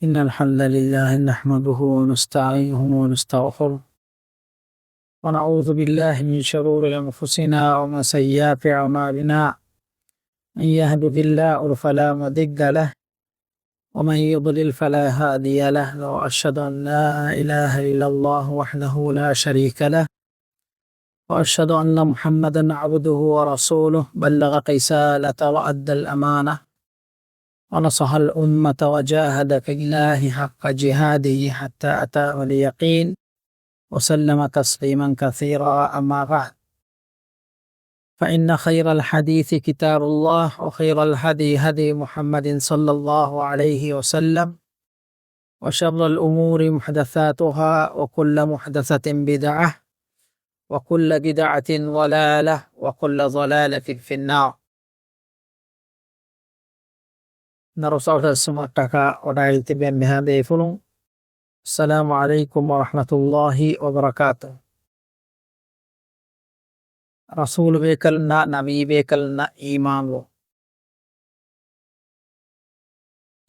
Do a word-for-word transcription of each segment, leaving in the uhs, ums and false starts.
إن الحمد لله نحمده ونستعينه ونستغفره، ونعوذ بالله من شرور أنفسنا ومن سيئات أعمالنا. من يهده الله فلا مضل له، ومن يضلل فلا هادي له، وأشهد أن لا إله إلا الله وحده لا شريك له، وأشهد أن محمدا عبده ورسوله، بلغ الرسالة وأدى الأمانة، ونصح الأمة وجاهد في الله حق جهاده حتى أتاه اليقين، وسلم تسليما كثيرا، أما بعد، فإن خير الحديث كتاب الله، وخير الهدي هدي محمد صلى الله عليه وسلم، وشر الأمور محدثاتها، وكل محدثة بدعة، وكل بدعة ضلالة، وكل ضلالة في النار. ނަރު ސައުތަސް ސުމައްޓަކާ ވަޑައިލި ތިބެ މިހާ ބޭފުޅުން، އައްސަލާމު ޢަލައިކުމް ވަރަޙްމަތުﷲި ވަބަރަކާތު. ރަސޫލު ބޭކަލުންނާ ނަބީ ބޭކަލުންނަށް އީމާންވުން.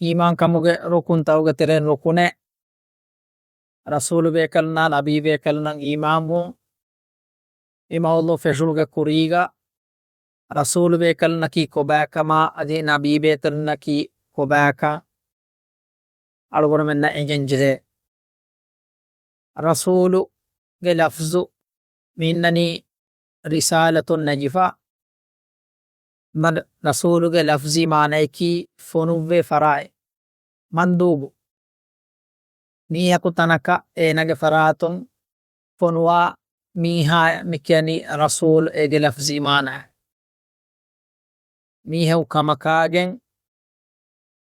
އީމާން ކަމުގެ ރުކުންތަކުގެ ތެރެއިން ރުކުނެއް، ރަސޫލު ބޭކަލުންނާ ނަބީ ބޭކަލުންނަށް އީމާންވުން. މި މައުޟޫ ފެށުމުގެ ކުރީގަ ރަސޫލު ބޭކަލުންނަކީ ކޮބާކަމާ އަދި ނަބީ ބޭކަލުންނަކީ ކޮބާކަން އަޅުގަނޑުމެންނަށް އެނގެން ޖެހޭ. ރަސޫލުގެ ލަފްޒު މި އިންނަނީ ރިސާލަތުން ނެގިފަ. މަ-، ރަސޫލުގެ ލަފްޒީ މާނަޔަކީ ފޮނުއްވޭ ފަރާތް، މަންދޫބު. މީހަކު ތަނަކަށް އޭނާގެ ފަރާތުން ފޮނުވާ މީހާ މި ކިޔަނީ ރަސޫލު އޭގެ ލަފްޒީ މާނަ. މީހަކު ކަމަކާގެން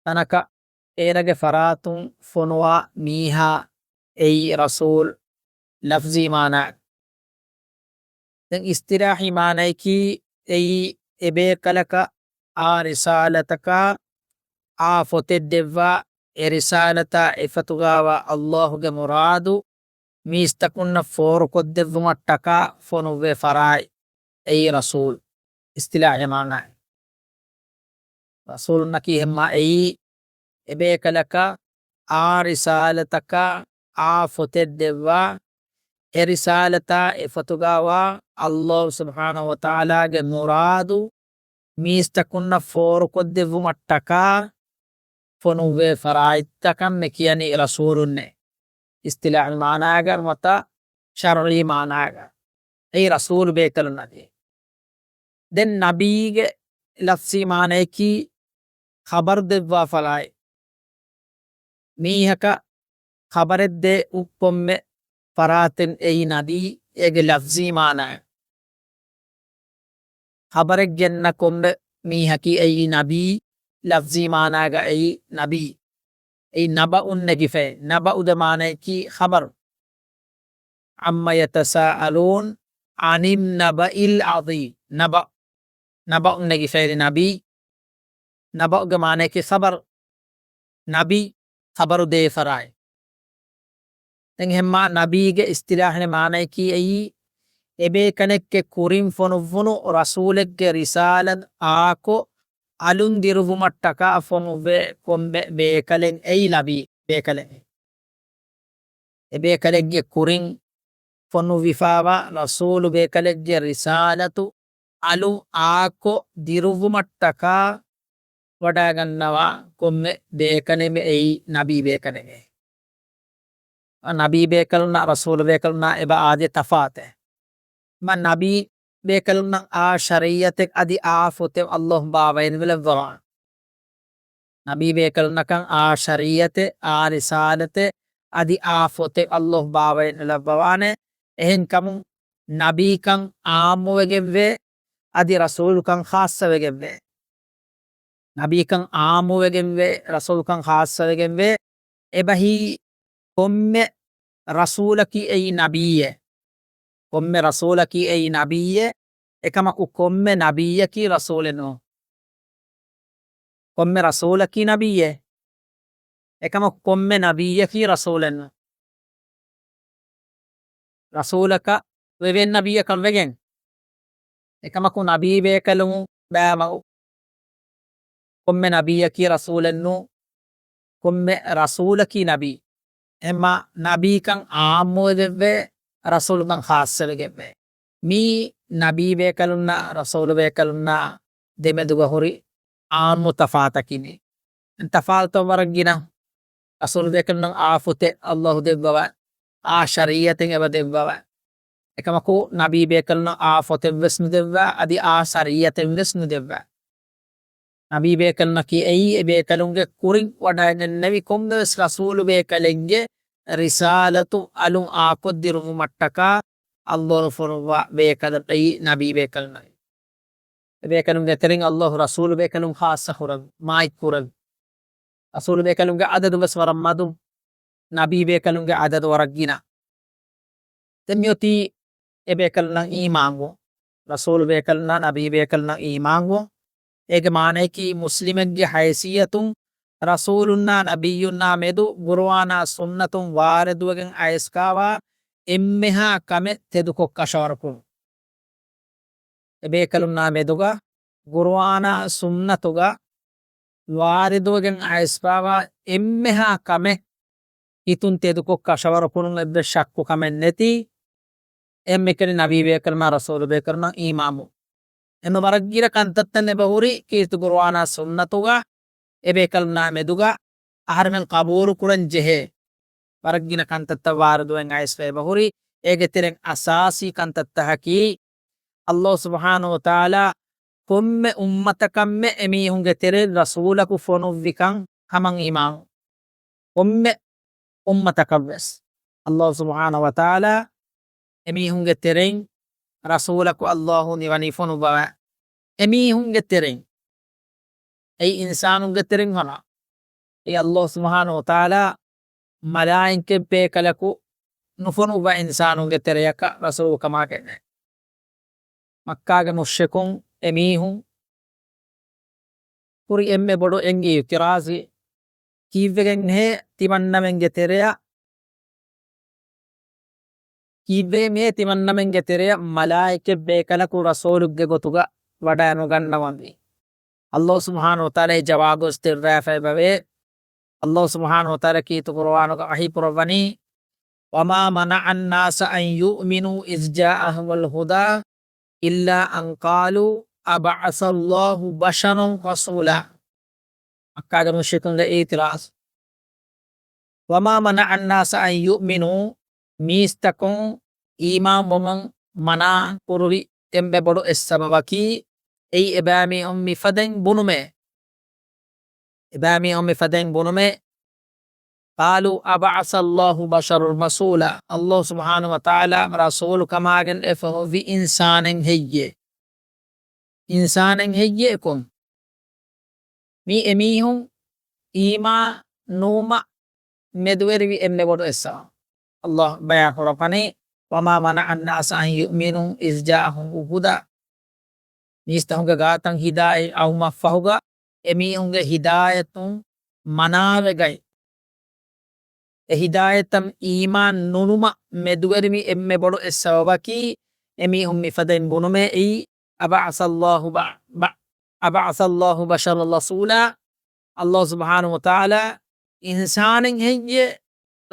ތަނަކަށް އޭނާގެ ފަރާތުން ފޮނުވާ މީހާ އެއީ ރަސޫލު ލަފްޒީ މާނަ. ދެން އިސްތިލާހީ މާނަޔަކީ އެއީ އެބޭކަލަކަށް އާ ރިސާލަތަކާ އާ ފޮތެއް ދެއްވާ، އެ ރިސާލަތާ އެފަތުގާވާ އައްލާހުގެ މުރާދު މީސްތަކުންނަށް ފޯރުކޮށްދެއްވުމަށްޓަކާ ފޮނުއްވޭ ފަރާތް އެއީ ރަސޫލު އިސްތިލާހީ މާނަ. ރަސޫލުންނަކީ ހެންމާ އެއީ އެބޭކަލަކަށް އާ ރިސާލަތަކާ އާ ފޮތެއް ދެއްވާ، އެ ރިސާލަތާ އެފަތުގާވާ އައްލާހު ސުބްޙާނަހު ވަތަޢާލާގެ މުރާދު މީސްތަކުންނަށް ފޯރުކޮށްދެއްވުމަށްޓަކާ ފޮނުއްވޭ ފަރާތްތަކަށް މި ކިޔަނީ ރަސޫލުންނޭ. އިސްތިލާހީ މާނައިގަ ނުވަތަ ޝަރްޢީ މާނައިގަ. އެއީ ރަސޫލު ބޭކަލުންނަކީ. ދެން ނަބީގެ ލަފްޒީ މާނަޔަކީ ޚަބަރު ދެއްވާ ފަރާތް. މީހަކަށް ޚަބަރެއްދޭ ކޮންމެ ފަރާތެއް އެއީ ނަބީ އޭގެ ލަފްޒީ މާނައިގަ. ޚަބަރެއް ގެންނަ ކޮންމެ މީހަކީ އެއީ ނަބީ، ލަފްޒީ މާނައިގަ އެއީ ނަބީ. އެއީ ނަބައުން ނެގިފައި. ނަބައުގެ މާނަޔަކީ ޚަބަރު. عَمَّ يَتَسَاءَلُونَ عَنِ النَّبَإِ الْعَظِيمِ. ނަބަ، ނަބައުން ނެގިފައި ނަބީ. ނަބައުގެ މާނަޔަކީ ޚަބަރު. ނަބީ، ޚަބަރު ދޭ ފަރާތް. ދެން ހެންމާ ނަބީގެ އިސްތިލާހީ މާނަޔަކީ އެއީ، އެބޭކަލެއްގެ ކުރިން ފޮނުއްވުނު ރަސޫލެއްގެ ރިސާލަތް އާކޮށް، އަލުން ދިރުވުމަށްޓަކާ ފޮނުއްވޭ ކޮންމެ ބޭކަލެއް އެއީ ނަބީ ބޭކަލެއް. އެބޭކަލެއްގެ ކުރިން ފޮނުއްވިފައިވާ ރަސޫލު ބޭކަލެއްގެ ރިސާލަތު އަލުން އާކޮށް ދިރުއްވުމަށްޓަކާ ވަޑައިގަންނަވާ ކޮންމެ ބޭކަލެއް އެއީ ނަބީ ބޭކަލެއް. ނަބީ ބޭކަލުންނާ ރަސޫލު ބޭކަލުންނާ އެބަ އާދޭ ތަފާތެއް. މަ ނަބީ ބޭކަލުންނަށް އާ ޝަރީޢަތެއް އަދި އާ ފޮތެއް އައްލާހު ބާވައިނުލައްވަވާނެ. ނަބީ ބޭކަލުންނަކަށް އާ ޝަރީޢަތެއް، އާ ރިސާލަތެއް އަދި އާ ފޮތެއް އައްލާހު ބާވައިނުލައްވަވާނެ. އެހެންކަމުން ނަބީކަން އާއްމުވެގެންވޭ، އަދި ރަސޫލުކަން ޚާއްޞަވެގެންވޭ. ނަބީކަން އާއްމުވެގެންވޭ، ރަސޫލުކަން ޚާއްޞަވެގެންވޭ. އެބަހީ ކޮންމެ ރަސޫލަކީ އެއީ ނަބީއެއް. ކޮންމެ ރަސޫލަކީ އެއީ ނަބީއެއް. އެކަމަކު ކޮންމެ ނަބީއަކީ ރަސޫލެއް ނޫން. ކޮންމެ ރަސޫލަކީ ނަބީއެއް. އެކަމަކު ކޮންމެ ނަބީއަކީ ރަސޫލެއް ނޫން. ރަސޫލަކަށް ވެވެން ނަބީއަކަށް ވެގެން. އެކަމަކު ނަބީ ބޭކަލުން ބައިމަގު ކޮންމެ ނަބީއަކީ ރަސޫލެއް ނޫން. ކޮންމެ ރަސޫލަކީ ނަބީ. އެމަ ނަބީކަން އާއްމުވެގެންވޭ، ރަސޫލުކަން ޚާއްޞަވެގެންވޭ. މީ ނަބީ ބޭކަލުންނާ ރަސޫލު ބޭކަލުންނާ ދެމެދުގަ ހުރި އާއްމު ތަފާތަކީ. ތަފާތު ވަރަށް ގިނަ. ރަސޫލު ބޭކަލުންނަށް އާ ފޮތެއް ﷲ ދެއްވަވާ، އާ ޝަރީއަތެއް އެބަ ދެއްވަވާ. އެކަމަކު ނަބީ ބޭކަލުންނަށް އާ ފޮތެއްވެސް ނުދެއްވާ، އަދި އާ ޝަރީއަތެއްވެސް ނުދެއްވާ. ނަބީ ބޭކަލުންނަކީ އެއީ އެ ބޭކަލުންގެ ކުރިން ވަޑައިގެންނެވި ކޮންމެވެސް ރަސޫލު ބޭކަލެއްގެ ރިސާލަތު އަލުން އާކޮށްދިރުވުމަށްޓަކާ ﷲ ފޮނުއްވާ ބޭކަލަކީ ނަބީ ބޭކަލުންނަކީ. އެ ބޭކަލުންގެ ތެރެއިން ﷲ ރަސޫލު ބޭކަލުން ޚާއްޞަ ކުރަން، މާތް ކުރަން. ރަސޫލު ބޭކަލުންގެ އަދަދު ވެސް ވަރަށް މަދު، ނަބީ ބޭކަލުންގެ އަދަދު ވަރަށް ގިނަ. ދެން މިއޮތީ އެ ބޭކަލުންނަށް އީމާންވުން. ރަސޫލު ބޭކަލުންނާ ނަބީ ބޭކަލުންނަށް އީމާންވުން. އޭގެ މާނަޔަކީ މުސްލިމެއްގެ ހައިސިއްޔަތުން ރަސޫލުންނާ ނަބިއްޔުންނާ މެދު ގުރުއާނާ ސުންނަތުން ވާރިދުވެގެން އައިސްފާވާ އެންމެހާ ކަމެއް ތެދުކޮށް ކަށަވަރުކުރުން. އެބޭކަލުންނާ މެދުގަ ގުރުއާނާ ސުންނަތުގަ ވާރިދުވެގެން އައިސްފާވާ އެންމެހާ ކަމެއް ހިތުން ތެދުކޮށް ކަށަވަރުކުރުން އެއްވެސް ޝައްކު ކަމެއް ނެތި. އެންމެކަނި ނަބީ ބޭކަލުންނާ ރަސޫލު ބޭކަލުންނަށް އީމާންވުން. އެންމެ ވަރަށް ގިނަ ކަންތައްތައް އެބަހުރި ކީރިތި ގުރުއާނާ ސުންނަތުގަ އެބޭކަލުންނާ މެދުގަ އަހަރެމެން ޤަބޫލު ކުރަން ޖެހޭ ވަރަށް ގިނަ ކަންތައްތައް ވާރިދުވެން އައިސްފަ އެބަހުރި. އޭގެ ތެރެއިން އަސާސީ ކަންތައްތަކަކީ، ﷲ ސުބްޙާނަހޫ ވަތަޢާލާ ކޮންމެ އުއްމަތަކަށްމެ އެމީހުންގެ ތެރެއިން ރަސޫލަކު ފޮނުއްވިކަން ހަމަ އީމާން. ކޮންމެ އުއްމަތަކަށްވެސް ﷲ ސުބްޙާނަހޫ ވަތަޢާލާ އެމީހުންގެ ތެރެއިން ރަސޫލަކު ﷲ ނިވަނީ ފޮނުއްވަވާ. އެމީހުންގެ ތެރެއިން، އެއީ އިންސާނުންގެ ތެރެއިން ހަމަ، އެއީ ﷲ ސުބްޙާނަހޫ ވަތަޢާލާ މަލާއިކަތް ބޭކަލަކު ނުފޮނުއްވާ އިންސާނުންގެ ތެރެއަކަށް ރަސޫލު ކަމާގެން. މައްކާގެ މުޝްރިކުން އެމީހުން ކުރި އެންމެ ބޮޑު އެންގި އިޢުތިރާޒެއް، ކީއްވެގެންހޭ ތިމަންނަމެންގެ ތެރެއަށް، ކީއްވެގެންހޭ ތިމަންނަމެންގެ ތެރެއަށް މަލާއިކަތް ބޭކަލަކު ރަސޫލުގެ ގޮތުގަ ވަޑައިނުގަންނަވަންވީ؟ ﷲ ސުބްޙާނަހޫ ވަތަޢާލާ އެ ޖަވާބު ދެއްވާފައި އެބަވޭ. ﷲ ސުބްޙާނަހޫ ވަތަޢާލާ ކީރިތި ޤުރުއާނުގަ ވަޙީ ކުރައްވަނީ، وما منع الناس أن يؤمنوا إذ جاءهم الهدى إلا أن قالوا أبعث الله بشرا رسولا. މައްކާގެ މުޝްރިކުންގެ އިޢުތިރާޒު. وما منع الناس أن يؤمنوا، މީސްތަކުން އީމާންވުމުން މަނާ ކުރުވި އެންމެ ބޮޑު އެއް ސަބަބަކީ، އެއީ އެބައިމީހުން މިފަދައިން ބުނުމޭ. އެބައިމީހުން މިފަދައިން ބުނުމޭ، قالوا أبعث الله بشرا رسولا، ﷲ ސުބްޙާނަހޫ ވަތަޢާލާ ރަސޫލު ކަމާގެން އެ ފޮނުއްވި އިންސާނެއް ހެއްޔޭ؟ އިންސާނެއް ހެއްޔޭ ކޮން؟ މީ އެމީހުން އީމާން ނުވުމަށް މެދުވެރިވި އެންމެ ބޮޑު އެއް ސަބަބު. ﷲ ބަޔާން ކުރައްވަނީ، وما منع الناس أن يؤمنوا إذ جاءهم الهدى. މީސްތަކުންގެ ގާތަށް ހިދާޔަތް އައުމަށްފަހުގަ، އެމީހުންގެ ހިދާޔަތުން މަނާވެގަތް، އެ ހިދާޔަތަށް އީމާން ނުވުމަށް މެދުވެރިވި އެންމެ ބޮޑު އެއް ސަބަބަކީ، އެމީހުން މިފަދައިން ބުނުމޭ، އެއީ، أبعث الله ب-، ب-، أبعث الله بشرا رسولا، ﷲ ސުބްޙާނަހޫ ވަތަޢާލާ އިންސާނެއް ހެއްޔޭ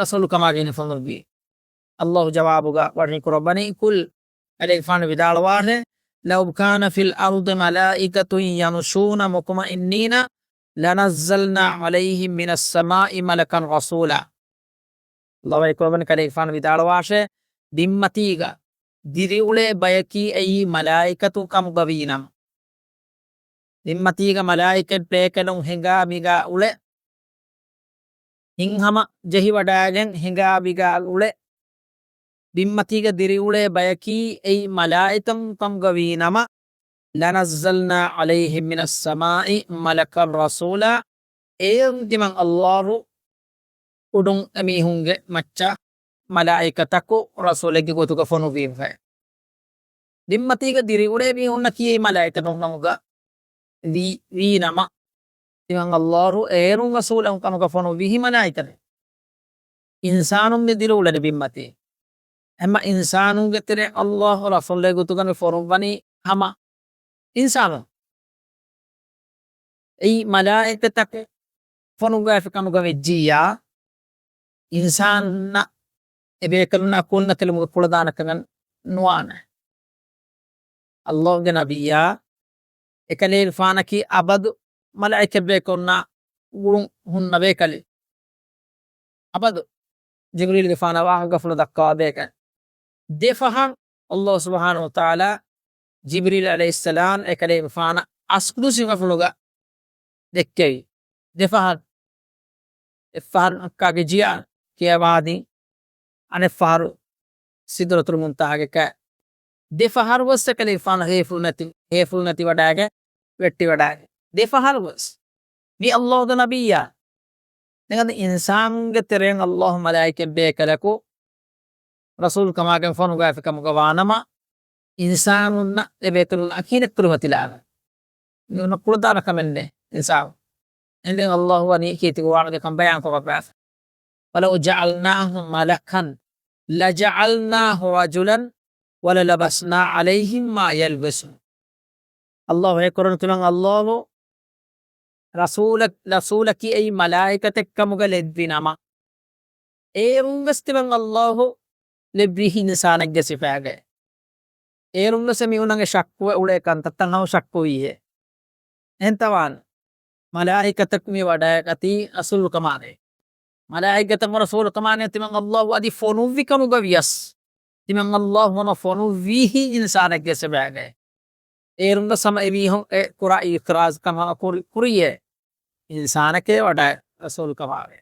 ރަސޫލު ކަމާގެން ފޮނުއްވީ؟ ﷲ ޖަވާބުގަ ވަޙީ ކުރައްވަނީ، قل، ކަލޭގެފާނު ވިދާޅުވާށޭ، لو كان في الأرض ملائكة يمشون مطمئنين لنزلنا عليهم من السماء ملكا رسولا. ﷲ ވަޙީ ކުރައްވަނީ، ކަލޭގެފާނު ވިދާޅުވާށޭ، ބިންމަތީގަ ދިރިއުޅޭ ބަޔަކީ އެއީ މަލާއިކަތު ކަމުގަ ވީނަމަ، ބިންމަތީގަ މަލާއިކަތް ބޭކަލުން ހިނގާ މިގާ އުޅެ، ހިތްހަމަ ޖެހިވަޑައިގެން ހިނގާ މިގާ އުޅެ، ބިންމަތީގަ ދިރިއުޅޭ ބަޔަކީ އެއީ މަލާއިކަތު ކަމުގަ ވީނަމަ، لنزلنا عليهم من السماء ملكا رسولا، އޭރުން ތިމަން ﷲ އުޑުން އެމީހުންގެ މައްޗަށް މަލާއިކަތަކު ރަސޫލެއްގެ ގޮތުގަ ފޮނުއްވީމަ. ބިންމަތީގަ ދިރިއުޅޭ މީހުންނަކީ އެއީ މަލާއިކަތުން ކަމުގަ ވީ، ވީ ނަމަ، ތިމަން ﷲ އޭރުން ރަސޫލަކު ކަމުގަ ފޮނުއްވީ މަލާއިކަތެއް. އިންސާނުން މި ދިރިއުޅެނީ ބިންމަތީ. އެހެންމަ އިންސާނުންގެ ތެރެއިން ﷲ ރަސޫލެއްގެ ގޮތުގަ މި ފޮނުއްވަނީ ހަމަ އިންސާނުން. އެއީ މަލާއިކަތަކު ފޮނުއްވާފި ކަމުގަ ވެއްޖިއްޔާ، އިންސާނުންނަށް އެބޭކަލުންނާ ކުންނަތެޅުމުގެ ކުޅަދާނަކަމެއް ނުވާނެ. ﷲގެ ނަބިއްޔާ އެކަލޭގެފާނަކީ އަބަދު މަލާއިކަތްބޭކަލުންނާ ގުޅުން ހުންނަ ބޭކަލެއް. އަބަދު ޖިބްރީލްގެފާނާ ވާހަކަފުޅު ދައްކަވާ ބޭކަލެއް. ދެފަހަރު ﷲ ސުބްޙާނަހޫ ވަތަޢާލާ ޖިބްރީލް ޢަލައިހިއްސަލާމް އެކަލޭގެފާނަށް އަސްލު ސިފަފުޅުގަ ދެއްކެވި. ދެފަހަރު. އެއްފަހަރު މައްކާގެ ޖިޔާ ކިޔަވާދިން، އަނެއްފަހަރު ސިދްރަތުލް މުންތަހާގެ ކައި. ދެފަހަރު ވެސް އެކަލޭގެފާނަށް ހޭފުޅު ނެތި، ހޭފުޅު ނެތި ވަޑައިގެން ވެއްޓި ވަޑައިގެން. ދެފަހަރު ވެސް. މި ﷲގެ ނަބިއްޔާ. ދެން އަދި އިންސާނުންގެ ތެރެއިން ﷲ މަލާއިކަތް ބޭކަލަކު ރަސޫލު ކަމާގެން ފޮނުއްވާފި ކަމުގަ ވާނަމަ، އިންސާނުންނަށް އެބޭކަލުން އަކީ ނެތްކުރިމަތިލާނެ. މި އޮންނަ ކުޅަދާނަ ކަމެއް ނެތް އިންސާނު. އެންމެ ﷲ ވަނީ ކީރިތި ޤުރުއާނުގެ ކަން ބަޔާން ކޮށްފަ ބައި. ولو جعلناه ملكا لجعلناه رجلا وللبسنا عليهم ما يلبسون. ﷲ އެ ކުރަން ތިމަން ﷲ ރަސޫލަ-، ރަސޫލަކީ އެއީ މަލާއިކަތެއް ކަމުގަ ލެއްވި ނަމަ، އޭރުން ވެސް ތިމަން ﷲ ލެއްވީ އިންސާނެއްގެ ސިފައިގައި. އޭރުން ވެސް އެމީހުންނަށް ޝައްކުވެ އުޅޭ ކަންތައްތައް ހަމަ ޝައްކުވީހޭ. އެހެންތާ ވާނެ. މަލާއިކަތަކު މި ވަޑައިގަތީ ރަސޫލު ކަމާނެ. މަލާއިކަތަކު ރަސޫލު ކަމާނެ ތިމަން ﷲ އަދި ފޮނުއްވި ކަމުގަ ވިޔަސް، ތިމަން ﷲ ހަމަ ފޮނުއްވީހީ އިންސާނެއްގެ ސިފައިގައި. އޭރުން ވެސް ހަމަ އެމީހުން އެ ކުރާ އިޢުތިރާޒު ކަމަށް ކުރި-، ކުރިޔޭ އިންސާނެކޭ ވަޑައި ރަސޫލު ކަމާވޭ.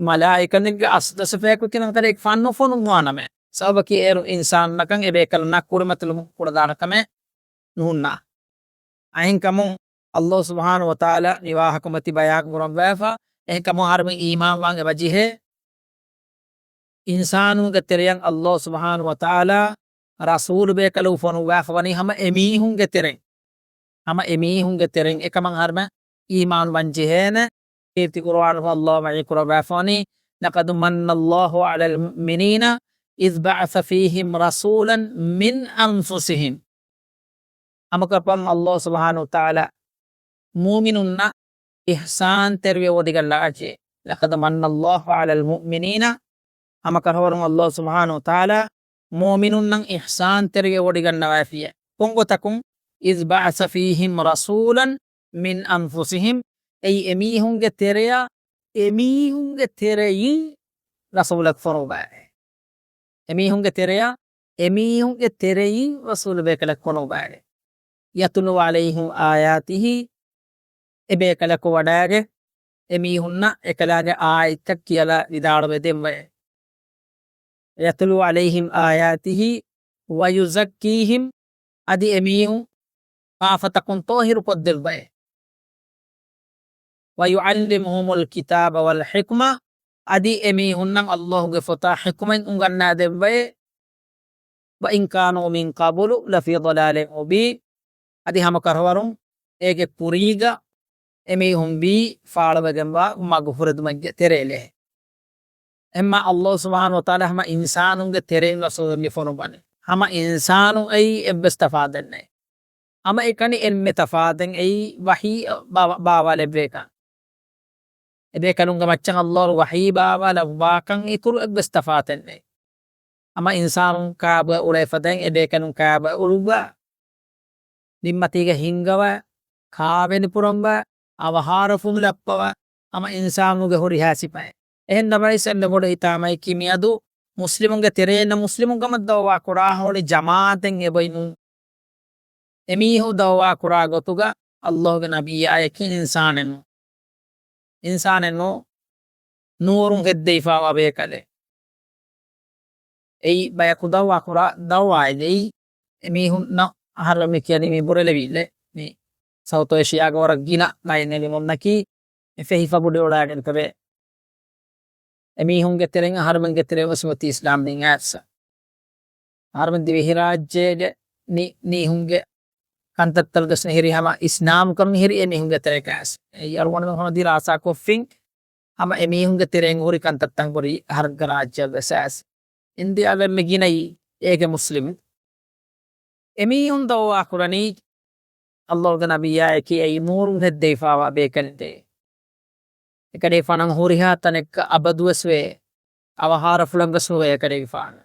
މަލާއިކަނެއްގެ އަސްލު ސިފައަކު ކިނަން ކަލޭގެފާނު ނުފޮނުއްވާނަމޭ. ސަބަބަކީ އޭރު އިންސާނުންނަކަށް އެބޭކަލުންނާ ކުރިމަތިލުމުގެ ކުޅަދާނަކަމެއް ނުހުންނާ. އެހެންކަމުން ﷲ ސުބްޙާނަހޫ ވަތަޢާލާ މި ވާހަކަ މަތި ބަޔާން ކުރައްވާފަ. އެހެންކަމުން އަހަރުމެން އީމާންވާން އެބަޖެހޭ. އިންސާނުންގެ ތެރެއަށް ﷲ ސުބްޙާނަހޫ ވަތަޢާލާ ރަސޫލު ބޭކަލު ފޮނުއްވާފަ ވަނީ ހަމަ އެމީހުންގެ ތެރެއިން. ހަމަ އެމީހުންގެ ތެރެއިން އެކަމަށް އަހަރުމެން އީމާން ވަންޖެހޭނެ. ކީރިތި ޤުރުއާނު ﷲ ވަޙީ ކުރައްވާފަވަނީ، لقد من الله على المؤمنين إذ بعث فيهم رسولا من أنفسهم. ހަމަކަށަވަރުން ﷲ ސުބްޙާނަހޫ ވަތަޢާލާ މުއުމިނުންނަށް އިޙްސާންތެރިވެ ވޮޑިގަންނަވައިފިއޭ. لقد من الله على المؤمنين. ހަމަކަށަވަރުން ﷲ ސުބްޙާނަހޫ ވަތަޢާލާ މުއުމިނުންނަށް އިޙްސާންތެރިވެ ވޮޑިގަންނަވައިފިއޭ. ކޮންގޮތަކުން؟ إذ بعث فيهم رسولا من أنفسهم. އެއީ އެމީހުންގެ ތެރެއަށް، އެމީހުންގެ ތެރެއިން ރަސޫލަކު ފޮނުއްވައި. އެމީހުންގެ ތެރެއަށް، އެމީހުންގެ ތެރެއިން ރަސޫލު ބޭކަލަކު ފޮނުއްވައި. يتلو عليهم آياته، އެބޭކަލަކު ވަޑައިގެން އެމީހުންނަށް އެކަލާގެ އާޔަތްތައް ކިޔަލާ ވިދާޅުވެ ދެއްވައޭ. يتلو عليهم آياته ويزكيهم، އަދި އެމީހުން ފާފަތަކުން ޠާހިރުކޮށްދެއްވައޭ. ويعلمهم الكتاب والحكمة، އަދި އެމީހުންނަށް ﷲގެ ފޮތާ ޙިކުމަތް އުނގަންނާދެއްވައޭ. وإن كانوا من قبل لفي ضلال مبين. އަދި ހަމަކަށަވަރުން އޭގެ ކުރީގަ އެމީހުން ވީ ފާޅުވެގެންވާ މަގުފުރެދުމެއްގެ ތެރޭލޭ. އެހެންމާ ﷲ ސުބްޙާނަހޫ ވަތަޢާލާ ހަމަ އިންސާނުންގެ ތެރެއިން ރަސޫލުން ފޮނުއްވަނީ. ހަމަ އިންސާނު އެއީ އެއްވެސް ތަފާތެއް ނެތް. ހަމައެކަނި އެންމެ ތަފާތެއް އެއީ ވަޙީ ބާ-، ބާވާލެއްވޭކަން. އެބޭކަލުންގެ މައްޗަށް ﷲ ވަޙީ ބާވާލައްވާކަން އިތުރު އެއްވެސް ތަފާތެއް ނެތް. ހަމަ އިންސާނުން ކާބަ އުޅޭ ފަދައިން އެބޭކަލުން ކާބަ އުޅުއްވާ، ނިންމަތީގަ ހިންގަވާ، ކާވެނި ކުރަންވާ، އަވަހާރަފުން ލައްޕަވާ، ހަމަ އިންސާނުގެ ހުރިހާ ސިފައެއް. އެހެން ނަމަވެސް އެންމެ ބޮޑު ހިތާމައަކީ މިއަދު މުސްލިމުންގެ ތެރޭން މުސްލިމުން ކަމަށް ދައުވާ ކުރާ ހޮޅި ޖަމާޢަތެއް އެބައިނު. އެމީހުން ދައުވާ ކުރާ ގޮތުގަ ﷲގެ ނަބިއްޔާއަކީ އިންސާނެއް ނޫން. އިންސާނެއް ނޫން. ނޫރުން ހެއްދެވިފާވާ ބޭކަލެއް. އެއީ ބަޔަކު ދައުވާ ކުރާ ދައުވާއެއް. އެއީ އެމީހުންނަށް އަހަރުމެން މި ކިޔަނީ މި ބުރެލެވިއްލެ. މި ސައުތު އޭޝިޔާގެ ވަރަށް ގިނަ ގައެއް އެބައިމީހުންނަކީ މި ފެހިފަ ބުޑި އުޅާގެންތަވެ. އެމީހުންގެ ތެރެއިން އަހަރުމެންގެ ތެރެއިން އޮތީ އިސްލާމް ދީން އައިސް. އަހަރުމެން ދިވެހިރާއްޖޭގެ ނި-، ނީހުންގެ ކަންތައްތައް ވެސް ހިރީ ހަމަ އިސްލާމްކަން ހިރީ އެމީހުންގެ ތެރެއަކަށް އައިސް. އެއީ އަޅުގަނޑުމެން ހަމަ ދިރާސާކޮށްފިން ހަމަ އެމީހުންގެ ތެރެއިން ހުރި ކަންތައްތައް ހުރީ އަހަރެންގެ ރާއްޖެއަށް ވެސް އައިސް. އިންޑިއާގެ އެންމެ ގިނައީ އޭގެ މުސްލިމުން. އެމީހުން ދައުވާ ކުރަނީ ﷲގެ ނަބިއްޔާއެކީ އެއީ ނޫރުން ހެއްދެވިފާވާ ބޭކަލެކޭ. އެކަލޭގެފާނަށް ހުރިހާ ތަނެއްގަ އަބަދުވެސް ވޭ، އަވަހާރަފުޅަށްވެސް ނުވޭ އެކަލޭގެފާނު.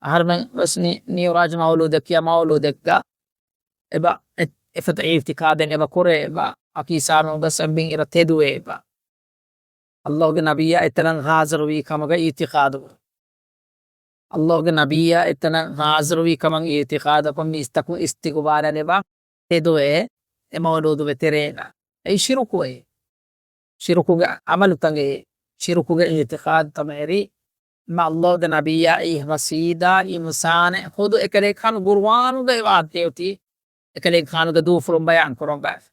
އަހަރުމެން ވެސް ނި-، ނިއުރާޖް މައުލޫދަށް ކިޔާ މައުލޫދެއްގަ އެބަ އެ-، އެފަދަ އިއްތިޤާދެއް އެބަ ކުރޭ އެބަ، އަކީ ސާމުގަ ސަބިން އިރަށް ތެދުވޭ އެބަ. ﷲ ގެ ނަބިއްޔާ އެތަނަށް ހާޒިރުވީ ކަމުގެ އިއްތިޤާދު. ﷲ ގެ ނަބިއްޔާ އެތަނަށް ހާޒިރުވީ ކަމަށް އިއްތިޤާދަކުން މީސްތަކުން އިސްތިޤުބާލަށް އެބަ ތެދުވޭ އެ މައުލޫދުގެ ތެރޭގަ. އެއީ ޝިރުކު އެއީ. ޝިރުކުގެ ޢަމަލުތައް އެއީ. ޝިރުކުގެ އިއްތިޤާދުތައް އެއީ. މާ ﷲ ގެ ނަބިއްޔާ އެއީ ހަމަ ސީދާ އިންސާނެއް ޚުދު އެކަލޭގެފާނު ޤުރުއާނުގައި ވާހަކަ ދެއްވީ. އެކަލޭގެފާނުގެ ދޫފުޅުން ބަޔާން ކުރައްވާފަ.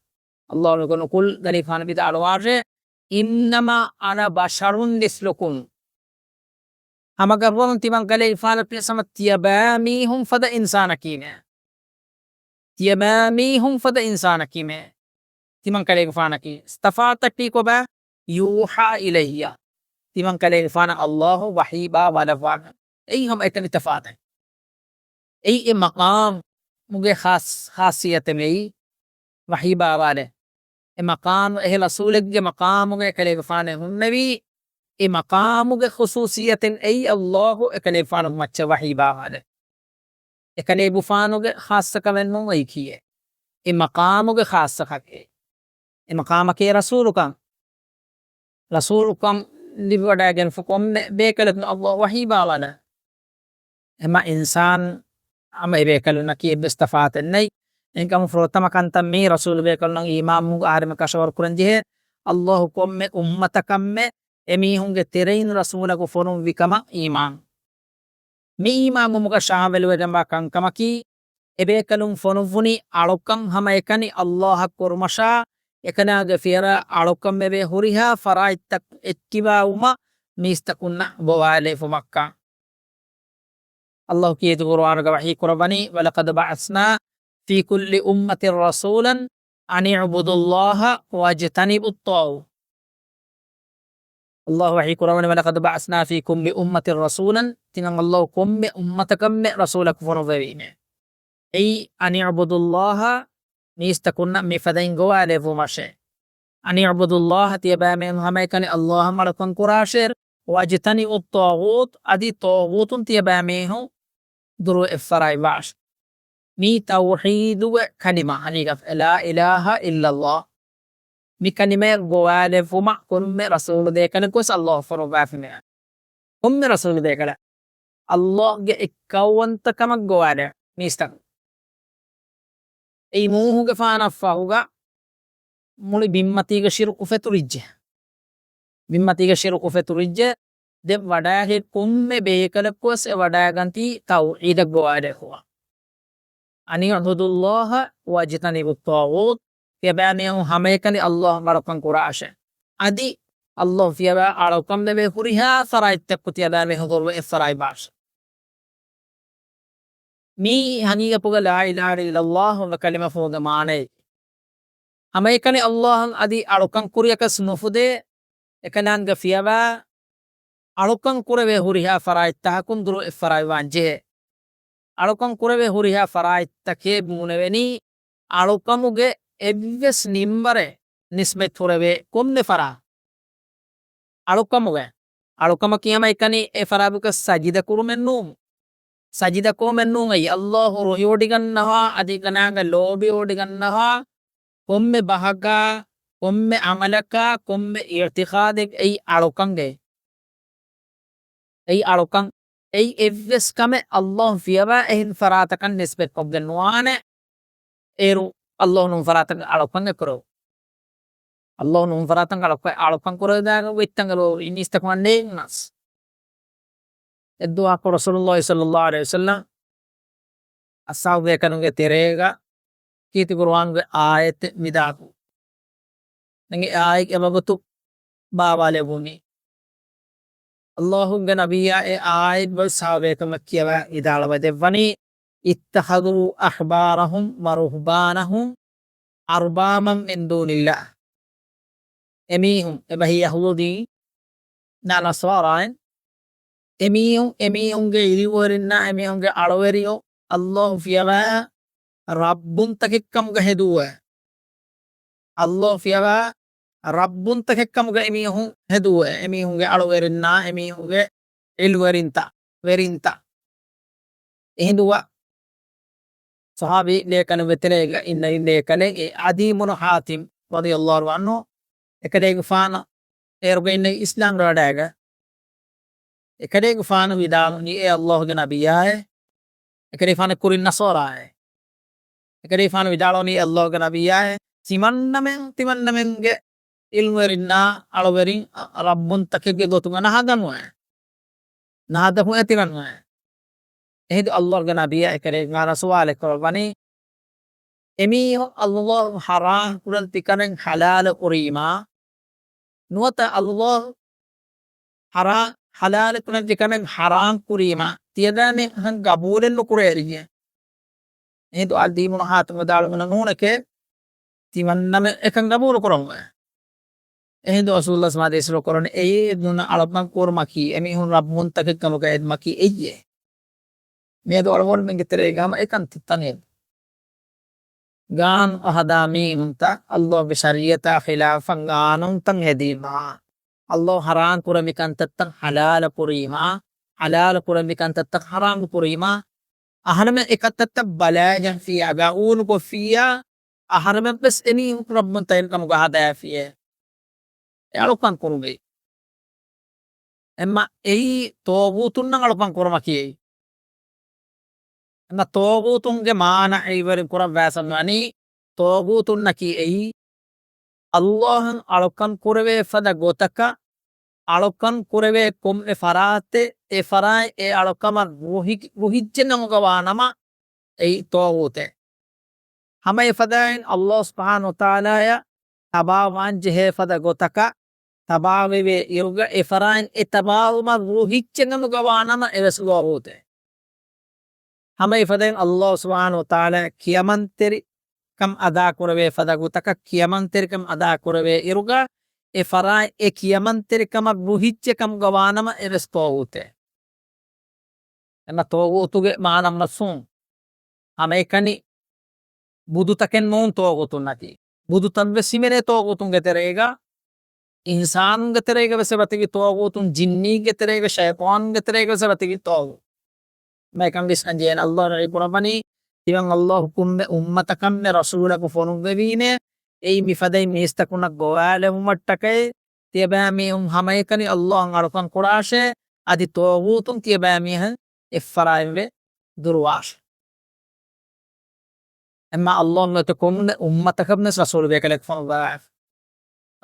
ﷲ ގެ ނުކުލް ގަލީފާނު ވިދާޅުވާށޭ، "إنما أنا بشر مثلكم." ހަމަ ގައްވަމުން ތިމަން ކަލޭގެފާނަށް ހަމަ ތިޔަބައިމީހުން ފަދަ އިންސާނަކީމޭ. ތިޔަބައިމީހުން ފަދަ އިންސާނަކީމޭ. ތިމަން ކަލޭގެފާނަކީ. ތަފާތަކީ ކޮބާ؟ "يوحى إلي." ތިމަން ކަލޭގެފާނަށް ﷲ ވަޙީ ބާވާލައްވާނެ. އެއީ ހަމަ އެކަނި ތަފާތަކީ. އެއީ އެ މަޤާމުގެ ޚާއްޞ-، ޚާއްޞިއްޔަތެއް އެއީ ވަޙީ ބާވާލެ. އެ މަޤާމު އެހެން ރަސޫލެއްގެ މަޤާމުގައި ކަލޭގެފާނެއް ހުންނެވީ، އެ މަޤާމުގެ ޚުޞޫޞިއްޔަތެއް އެއީ ﷲ އެކަލޭގެފާނު މައްޗަށް ވަޙީ ބާވާލެ. އެކަލޭގެފާނުގެ ޚާއްޞަކަމެއް ނޫން އެއީކީއެއް. އެ މަޤާމުގެ ޚާއްޞަކަމެއް. އެ މަޤާމަކީ ރަސޫލުކަން. ރަސޫލުކަން ލިބިވަޑައިގެންފަ ކޮންމެ ބޭކަލަކުން ﷲ ވަޙީ ބާވާލާ. އެމަ އިންސާން ހަމަ އެބޭކަލުންނަކީ އެއްވެސް ތަފާތެއް ނެތް. އެހެންކަމުން ފުރަތަމަ ކަންތައް މީ ރަސޫލު ބޭކަލުންނަށް އީމާންވުމުގެ އަހަރެމެން ކަށަވަރު ކުރަން ޖެހޭ. ﷲ ކޮންމެ އުއްމަތަކަށްމެ އެމީހުންގެ ތެރެއިން ރަސޫލަކު ފޮނުއްވި ކަމަށް އީމާން. މި އީމާންވުމުގަ ޝާމިލުވެގެންވާ ކަންކަމަކީ، އެބޭކަލުން ފޮނުއްވުނީ އަޅުކަން ހަމައެކަނި ﷲ އަށް ކުރުމަށާ، އެކަލާނގެ ފިޔަވާ އަޅުކަންމެވޭ ހުރިހާ ފަރާތްތައް އެއްކިބާވުމަށް މީސްތަކުންނަށް ގޮވާލެވުމަށްކަން. ﷲ ކީރިތި ޤުރުއާނުގަ ވަޙީ ކުރައްވަނީ، "ولقد بعثنا في كل أمة رسولا أن اعبدوا الله واجتنبوا الطاغوت." ﷲ ވަޙީ ކުރައްވަނީ، "ولقد بعثنا في كل أمة رسولا." ތިމަން ﷲ ކޮންމެ އުއްމަތަކަށްމެ ރަސޫލަކު ފޮނުއްވެވީމޭ. އެއީ، "أن اعبدوا الله." މީސްތަކުންނަށް މިފަދައިން ގޮވާލެއްވުމަށޭ. "أن اعبدوا الله." ތިޔަބައިމީހުން ހަމައެކަނި ﷲ އަށް އަޅުކަން ކުރާށޭ. "واجتنبوا الطاغوت." އަދި ޠާޣޫތުން ތިޔަބައިމީހުން ދުރު އެއްފަރާތްވާށޭ. މީ ތައުޙީދުގެ ކަލިމަ، ހަގީގަތު، لا إله إلا الله. މި ކަލިމަޔަށް ގޮވާލެއްވުމަށް ކޮންމެ ރަސޫލު ބޭކަލަކުވެސް ﷲ ފޮނުއްވާފިމެ. ކޮންމެ ރަސޫލު ބޭކަލަށް ﷲ ގެ އެއްކައުވަންތަކަމަށް ގޮވާލެވޭ މީސްތަކުން. އެއީ ނޫޙުގެފާނަށް ފަހުގަ މުޅި ބިންމަތީގަ ޝިރުކު ފެތުރިއްޖެ. ބިންމަތީގަ ޝިރުކު ފެތުރިއްޖެ. ދެން ވަޑައިގެން ކޮންމެ ބޭކަލަކުވެސް އެ ވަޑައިގަންތީ ތައުޙީދަށް ގޮވާލެއްވުމަށް. "أن اعبدوا الله واجتنبوا الطاغوت." ތިޔަބައިމީހުން ހަމައެކަނި ﷲ އަށް އަޅުކަން ކުރާށޭ. އަދި ﷲ ފިޔަވާ އަޅުކަންމެވޭ ހުރިހާ ފަރާތްތަކު ތިޔަބައިމީހުން ދުރުވެ އެއްފަރާތްވާށޭ. މީ ހަގީގަތުގަ لا إله إلا الله ކަލިމަފުޅުގެ މާނައެއް. ހަމައެކަނި ﷲ އަށް އަދި އަޅުކަން ކުރިޔަކަސް ނުފުދޭ، އެކަލާނގެ ފިޔަވާ އަޅުކަން ކުރެވޭ ހުރިހާ ފަރާތްތަކަކުން ދުރު އެއްފަރާތްވާން ޖެހޭ. އަޅުކަން ކުރެވޭ ހުރިހާ ފަރާތްތަކޭ ބުނެވެނީ، އަޅުކަމުގެ އެއްވެސް ނިންވަރެއް ނިސްބަތް ހުރެވޭ ކޮންމެ ފަރާ. އަޅުކަމުގެ، އަޅުކަމަކީ ހަމައެކަނި އެ ފަރާތުގަ ސަޖިދަ ކުރުމެއް ނޫން. ސަޖިދަ ކުރުމެއް ނޫން އެއީ. ﷲ ރުހިވޮޑިގަންނަވާ، އަދި އެކަލާނގެ ލޯބިވޮޑިގަންނަވާ، ކޮންމެ ބަހަކާ، ކޮންމެ ޢަމަލަކާ، ކޮންމެ އިޢުތިޤާދެއް އެއީ އަޅުކަން އެއީ. އެއީ އަޅުކަން. އެއީ އެއްވެސް ކަމެއް ﷲ ފިޔަވާ އެހެން ފަރާތަކަށް ނިސްބަތްކޮށްގެން ނުވާނެ. އޭރު ﷲ ނޫން ފަރާތަކަށް އަޅުކަން އެކުރެވު. ﷲ ނޫން ފަރާތަކަށް އަޅުކަން، އަޅުކަން ކުރެވިދާނެ ގޮތްތަން އެބަ މީސްތަކުންނަށް ނޭނގުނަސް. އެއްދުވަހަކު ރަސޫލުﷲ ޞައްލަﷲ ޢަލައިހި ވަސައްލަމް އަޞްޙާބު ބޭކަލުންގެ ތެރޭގަ ކީރިތި ޤުރުއާންގެ އާޔަތެއް ވިދާޅު. ދެން އެ އާޔަތް އެވަގުތު ބާވާލެވުނީ. ﷲ ގެ ނަބިއްޔާ އެ އާޔަތް ބައެއް ޞަޙާބީންނަށް ކިޔަވާ ވިދާޅުވެ ދެއްވަނީ، "اتخذوا أحبارهم ورهبانهم أربابا من دون الله." އެމީހުން، އެބަހީ ޔަހޫދީން، ނަޞާރާއިން، އެމީހުން، އެމީހުންގެ އިރުއެރިންނާ އެމީހުންގެ އަޅުވެރިޔޯ ﷲ ފިޔަވާ ރައްބުންތަކެއްކަމުގަ ހެދުއްވާ. ﷲ ފިޔަވާ ރައްބުންތަކެއްކަމުގަ އެމީހުން ހެދުވޭ، އެމީހުންގެ އަޅުވެރިންނާ، އެމީހުންގެ ޢިލްމުވެރިންތައް، ވެރިންތައް. އެހިނދު ޞަޙާބީ ލޭކަން ވެތެރޭގަ އިންނަ ލޭކަނެއް އެ ޢަދީ ބުނު ޙާތިމް ރަޟިޔަﷲ ޢަންހު އެކަލޭގެފާނަށް އޭރުގަ އިންނަ އިސްލާމް ވަޑައިގަ އެކަލޭގެފާނު ވިދާޅުވި އޭ ﷲ ގެ ނަބިއްޔާއޭ، އެކަލޭގެފާނު ކުރިން ނަޞާރާއޭ. އެކަލޭގެފާނު ވިދާޅުވި އޭ ﷲ ގެ ނަބިއްޔާއޭ، ތިމަންނަމެން ތިމަންނަމެންގެ ޢިލްމުވެރިންނާ އަޅުވެރިން ރައްބުންތަކެއްގެ ގޮތުގަ ނަހަދަނުއޭ. ނަހަދަހުއެ ތިމަންނަމެން. އެހިނދު ﷲ ގެ ނަބިއްޔާ އެކަލޭގެފާނަށް ސުވާލެއް ކުރައްވަނީ، އެމީހުން ﷲ ޙަރާމް ކުރަން ތިކަމެއް ޙަލާލު ކުރީމާ، ނުވަތަ ﷲ ޙަރާ-، ޙަލާލު ކުރަން ތިކަމެއް ޙަރާމް ކުރީމާ، ތިޔަބައިމީހުން ގަބޫލެއް ނުކުރޭ އެރިއްޔެ. އެހިނދު ޢަދީ ބުނު ޙާތިމް ވިދާޅުވި ނޫނެކޭ، ތިމަންނަމެން އެކަން ގަބޫލު ކުރަމުވޭ. އެހިނދު ރަސޫލުﷲ ސަމާދޭސުރު ކުރަން އެއީ ނޫން އަޅުކަން ކުރުމަކީ، އެމީހުން ރައްބުންތަކެއް ކަމުގަ އެދުމަކީ އެއްޔޭ. މިއަދު އަޅުގަނޑުމެންގެ ތެރޭގަ ހަމަ އެކަން ތިއްތަނެއް. ގާނޫނު ހަދާ މީހުންތައް ﷲ ގެ ޝަރީޢަތާ ޚިލާފަށް ގާނޫނުތައް ހެދީމާ، ﷲ ޙަރާމް ކުރެއްވި ކަންތައްތައް ޙަލާލު ކުރީމާ، ޙަލާލު ކުރެއްވި ކަންތައްތައް ޙަރާމް ކުރީމާ، އަހަރެމެން އެ ކަންތައްތައް ބަލައިގެންފިއްޔާ، ގަބޫލުކޮށްފިއްޔާ، އަހަރެމެން ވެސް އެމީހުން ރައްބުންތައް ކަމުގަ ހަދައިފިއޭ. އެ އަޅުކަން ކުރުމެއް. އެމަ އެއީ ޠާޣޫތުންނަށް އަޅުކަން ކުރުމަކީ އެއީ. އެމަ ޠާޣޫތުންގެ މާނަ އެއްވެރިން ކުރައްވާފަ މިވަނީ، ޠާޣޫތުންނަކީ އެއީ، ﷲ އަށް އަޅުކަން ކުރެވޭ ފަދަ ގޮތަކަށް އަޅުކަން ކުރެވޭ ކޮންމެ ފަރާތެއް، އެ ފަރާތް އެ އަޅުކަމަށް ރުހި-، ރުހިއްޖެ ނަމުގަ ވާނަމަ، އެއީ ޠާޣޫތެއް. ހަމަ އެފަދައިން ﷲ ސުބްޙާނަހޫ ވަތަޢާލާއަށް ތަބާވާން ޖެހޭ ފަދަ ގޮތަކަށް ތަބާވެވޭ އިރުގަ އެ ފަރާތް އެ ތަބާވުމަށް ރުހިއްޖެ ނަމުގަ ވާނަމަ އެވެސް ޠާޣޫތެއް. ހަމަ އެފަދައިން ﷲ ސުބްޙާނަހޫ ވަތަޢާލާ ކިޔަމަންތެރިކަން އަދާކުރެވޭ ފަދަ ގޮތަކަށް ކިޔަމަންތެރިކަން އަދާކުރެވޭ އިރުގަ އެ ފަރާތް އެ ކިޔަމަންތެރިކަމަށް ރުހިއްޖެ ކަމުގަ ވާނަމަ އެވެސް ޠާޣޫތެއް. އެންމެ ޠާޣޫތުގެ މާނަ މަފްހޫމް ހަމައެކަނި ބުދުތަކެއް ނޫން ޠާޣޫތުންނަކީ. ބުދުތައް ވެސް ހިމެނޭ ޠާޣޫތުންގެ ތެރޭގަ، އިންސާނުންގެ ތެރޭގަ ވެސް އެބަތިބި ޠާޣޫތުން، ޖިންނީންގެ ތެރޭގަ، ޝައިޠާނުންގެ ތެރޭގަ ވެސް އެބަތިބި ޠާޣޫތު. މައިކަން ވިސްނަން ޖެހޭނެ ﷲ ރައީ ކުރައްވަނީ، ތިމަން ﷲ ކޮންމެ އުއްމަތަކަށްމެ ރަސޫލަކު ފޮނުއްވެވީނޭ، އެއީ މިފަދައިން މީސްތަކުންނަށް ގޮވާލެވުމަށްޓަކައި، ތިޔަބައިމީހުން ހަމައެކަނި ﷲ އަށް އަޅުކަން ކުރާށޭ، އަދި ޠާޣޫތުން ތިޔަބައިމީހުން އެއްފަރާތްވެ ދުރުވާށޭ. އެމަ ﷲ ނުވަތަ ކޮންމެ އުއްމަތަކަށް ވެސް ރަސޫލު ބޭކަލެއް ފޮނުއްވަވާފަ.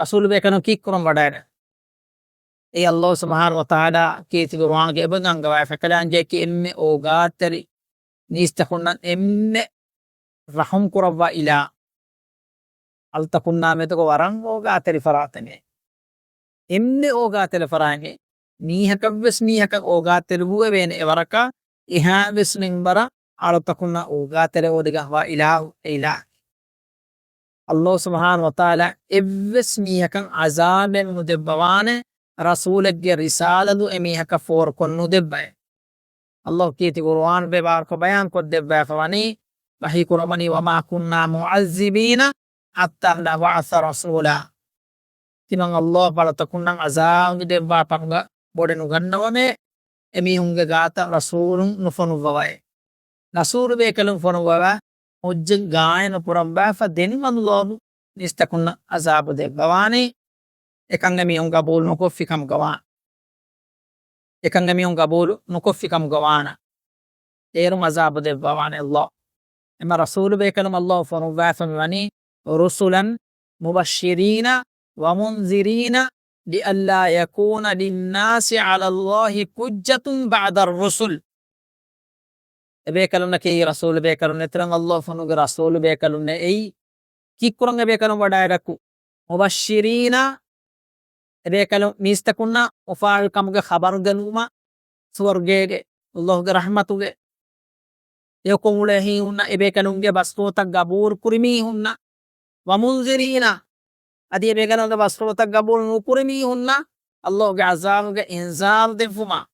ރަސޫލު ބޭކަލުން ކީއްކުރަން ވަޑައިގެން؟ އެއީ ﷲ ސުބްޙާނަހޫ ވަތަޢާލާ ކީރިތި ޤުރުއާންގަ އެބަ އަންގަވާފަ، އެކަލާނގެއަކީ އެންމެ އޯގާތެރި މީސްތަކުންނަށް އެންމެ ރަޙުމް ކުރައްވާ އިލާހު. އަޅުތަކުންނާ މެދުގަ ވަރަށް އޯގާތެރި ފަރާތެއް މީ. އެންމެ އޯގާތެރި ފަރާތެއް މީ. މީހަކަށްވެސް މީހަކަށް އޯގާތެރިވެވޭނެ އެވަރަކަށް އެހާވެސް މިންވަރަށް އަޅުތަކުންނަށް އޯގާތެރިވެވޮޑިގަންވާ އިލާހު އެ އިލާހު. ﷲ ސުބްޙާނަހޫ ވަތަޢާލާ އެއްވެސް މީހަކަށް ޢަޒާބެއް ނުދެއްވަވާނެ، ރަސޫލެއްގެ ރިސާލަތު އެމީހަކަށް ފޯރުކޮށް ނުދެއްވައި. ﷲ ކީރިތި ޤުރުއާން ބޭބާރުކޮށް ބަޔާންކޮށްދެއްވާފަ ވަނީ، ވަޙީ ކުރައްވަނީ، وما كنا معذبين حتى نبعث رسولا. ތިމަން ﷲ އަޅުތަކުންނަށް ޢަޒާބު ދެއްވާ ކަމުގަ ބޮޑެއް ނުގަންނަވަމޭ، އެމީހުންގެ ގާތަށް ރަސޫލުން ނުފޮނުއްވަވައި. ރަސޫލު ބޭކަލުން ފޮނުއްވަވާ ޙުއްޖަތް ޤާއިމް ނުކުރައްވާފަ ދެން ﷲ މީސްތަކުންނަށް ޢަޒާބު ދެއްވަވާނީ. އެކަން އެމީހުން ޤަބޫލު ނުކޮށްފި ކަމުގަ ވާނެ. އެކަން އެމީހުން ޤަބޫލު ނުކޮށްފި ކަމުގަ ވާނަ. އޭރުން ޢަޒާބު ދެއްވަވާނެ ﷲ. އެމަ ރަސޫލު ބޭކަލުން ﷲ ފޮނުއްވާފަ މިވަނީ، رسلا مبشرين ومنذرين لئلا يكون للناس على الله حجة بعد الرسل. އެބޭކަލުންނަކީ ރަސޫލު ބޭކަލުން ނެތިރަން ﷲ ފޮނުގެ ރަސޫލު ބޭކަލުންނެއް އެއީ. ކީއްކުރަން އެބޭކަލުން ވަޑައިގަތްކު؟ مبشرين، އެބޭކަލުން މީސްތަކުންނަށް އުފާވި ކަމުގެ ޚަބަރު ދެނުވުމަށް، ސުވަރުގޭގެ، ﷲގެ ރަޙްމަތުގެ، އެކޮށް އުޅޭ ހީހުންނަށް އެބޭކަލުންގެ ބަސްފުޅުތައް ގަބޫލު ކުރި މީހުންނަށް، ومنذرين، އަދި އެބޭކަލުންގެ ބަސްފުޅުތައް ގަބޫލު ނުކުރި މީހުންނަށް ﷲގެ ޢަޒާބުގެ އިންޒާރު ދެއްވުމަށް.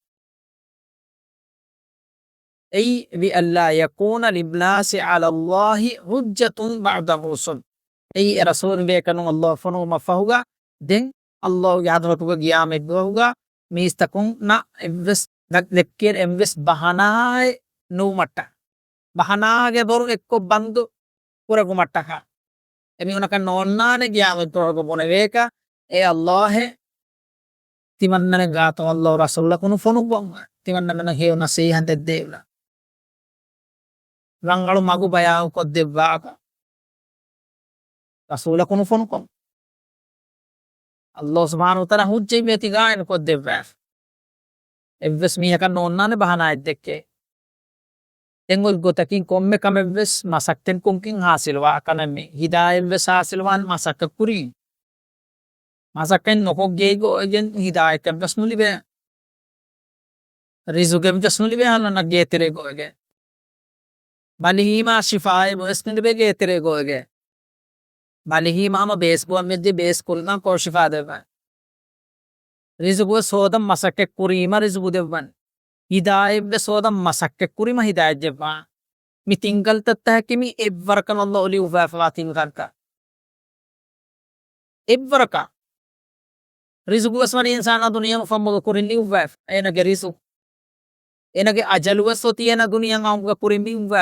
އެއީ، لئلا يكون للناس على الله حجة بعد الرسل. އެއީ، އެ ރަސޫލު ބޭކަލުން ﷲ ފޮނުވުމަށް ފަހުގަ ދެން ﷲ ގެ ޙަޟްރަތުގަ ޤިޔާމަތް ދުވަހުގަ މީސްތަކުންނަށް އެއްވެސް ދަ-، ދެއްކޭ އެއްވެސް ބަހަނާއެއް ނުވުމަށްޓަކާ. ބަހަނާގެ ދޮރު އެއްކޮށް ބަންދު ކުރެވުމަށްޓަކާ. އެމީހުންނަކަށް ނޯންނާނެ ޤިޔާމަތް ދުވަހުގަ ބުނެވޭކަށް، އޭ ﷲ، ތިމަންނަމެން ގާތު ﷲ ރަސޫލަކު ނުފޮނުއްވަން. ތިމަންނަމެންނަށް ހެޔޮ ނަސޭހަތެއް ދޭވުން. ރަނގަޅު މަގު ބަޔާން ކޮށްދެއްވާކަށް. ރަސޫލަކު ނުފޮނުކޮށް. ﷲ ސުބްޙާނަހޫ ވަތަޢާލާ ޙުއްޖަތް ވޭތި ގާއިމް ކޮށްދެއްވާފަ. އެއްވެސް މީހަކަށް ނޯންނާނެ ބަހަނާއެއް ދެއްކޭ. ދެން އޮތް ގޮތަކީ ކޮންމެ ކަމެއްވެސް މަސައްކަތްކޮށްގެން ޙާޞިލުވާ ކަމެއް މީ. ހިދާޔަތްވެސް ޙާޞިލުވާނެ މަސައްކަތް ކުރީ. މަސައްކަތް ނުކޮށްގެން ގޮވެގެން ހިދާޔަތެއްވެސް ނުލިބޭ. ރިޒުގެއްވެސް ނުލިބޭ ހަނަނަށް ގޭތެރޭ ގޮވެގެން. ބަލިވީމާ ޝިފާއެއްވެސް ނުލިބޭ ގޭތެރޭ ގޮވެގެން. ބަލިވީމާ ހަމަ ބޭސް ބުއަން ވެއްޖެ ބޭސް ކުރިން ކޮށް ޝިފާ ދެއްވާނެ. ރިޒުގުވެސް ހޯދަން މަސައްކަތް ކުރީމަ ރިޒުގު ދެއްވާނެ. ހިދާޔަތްވެސް ހޯދަން މަސައްކަތް ކުރީމަ ހިދާޔަތް ދެއްވާނެ. މި ތިން ކަންތައްތަކަކީ މި އެއްވަރަކަށް ﷲ ލިޔުއްވާފަވާ ތިން ކަންތައް. އެއްވަރަކަށް. ރިޒުގުވެސް ވަނީ އިންސާނާ ދުނިޔެ އުފަންމަގު ކުރިން ލިޔުއްވާފަ. އޭނަގެ ރިޒުގު. އޭނަގެ އަޖަލުވެސް އޮތީ އޭނަ ދުނިޔެ އައުމުގަ ކުރިން ލިޔުއްވާ.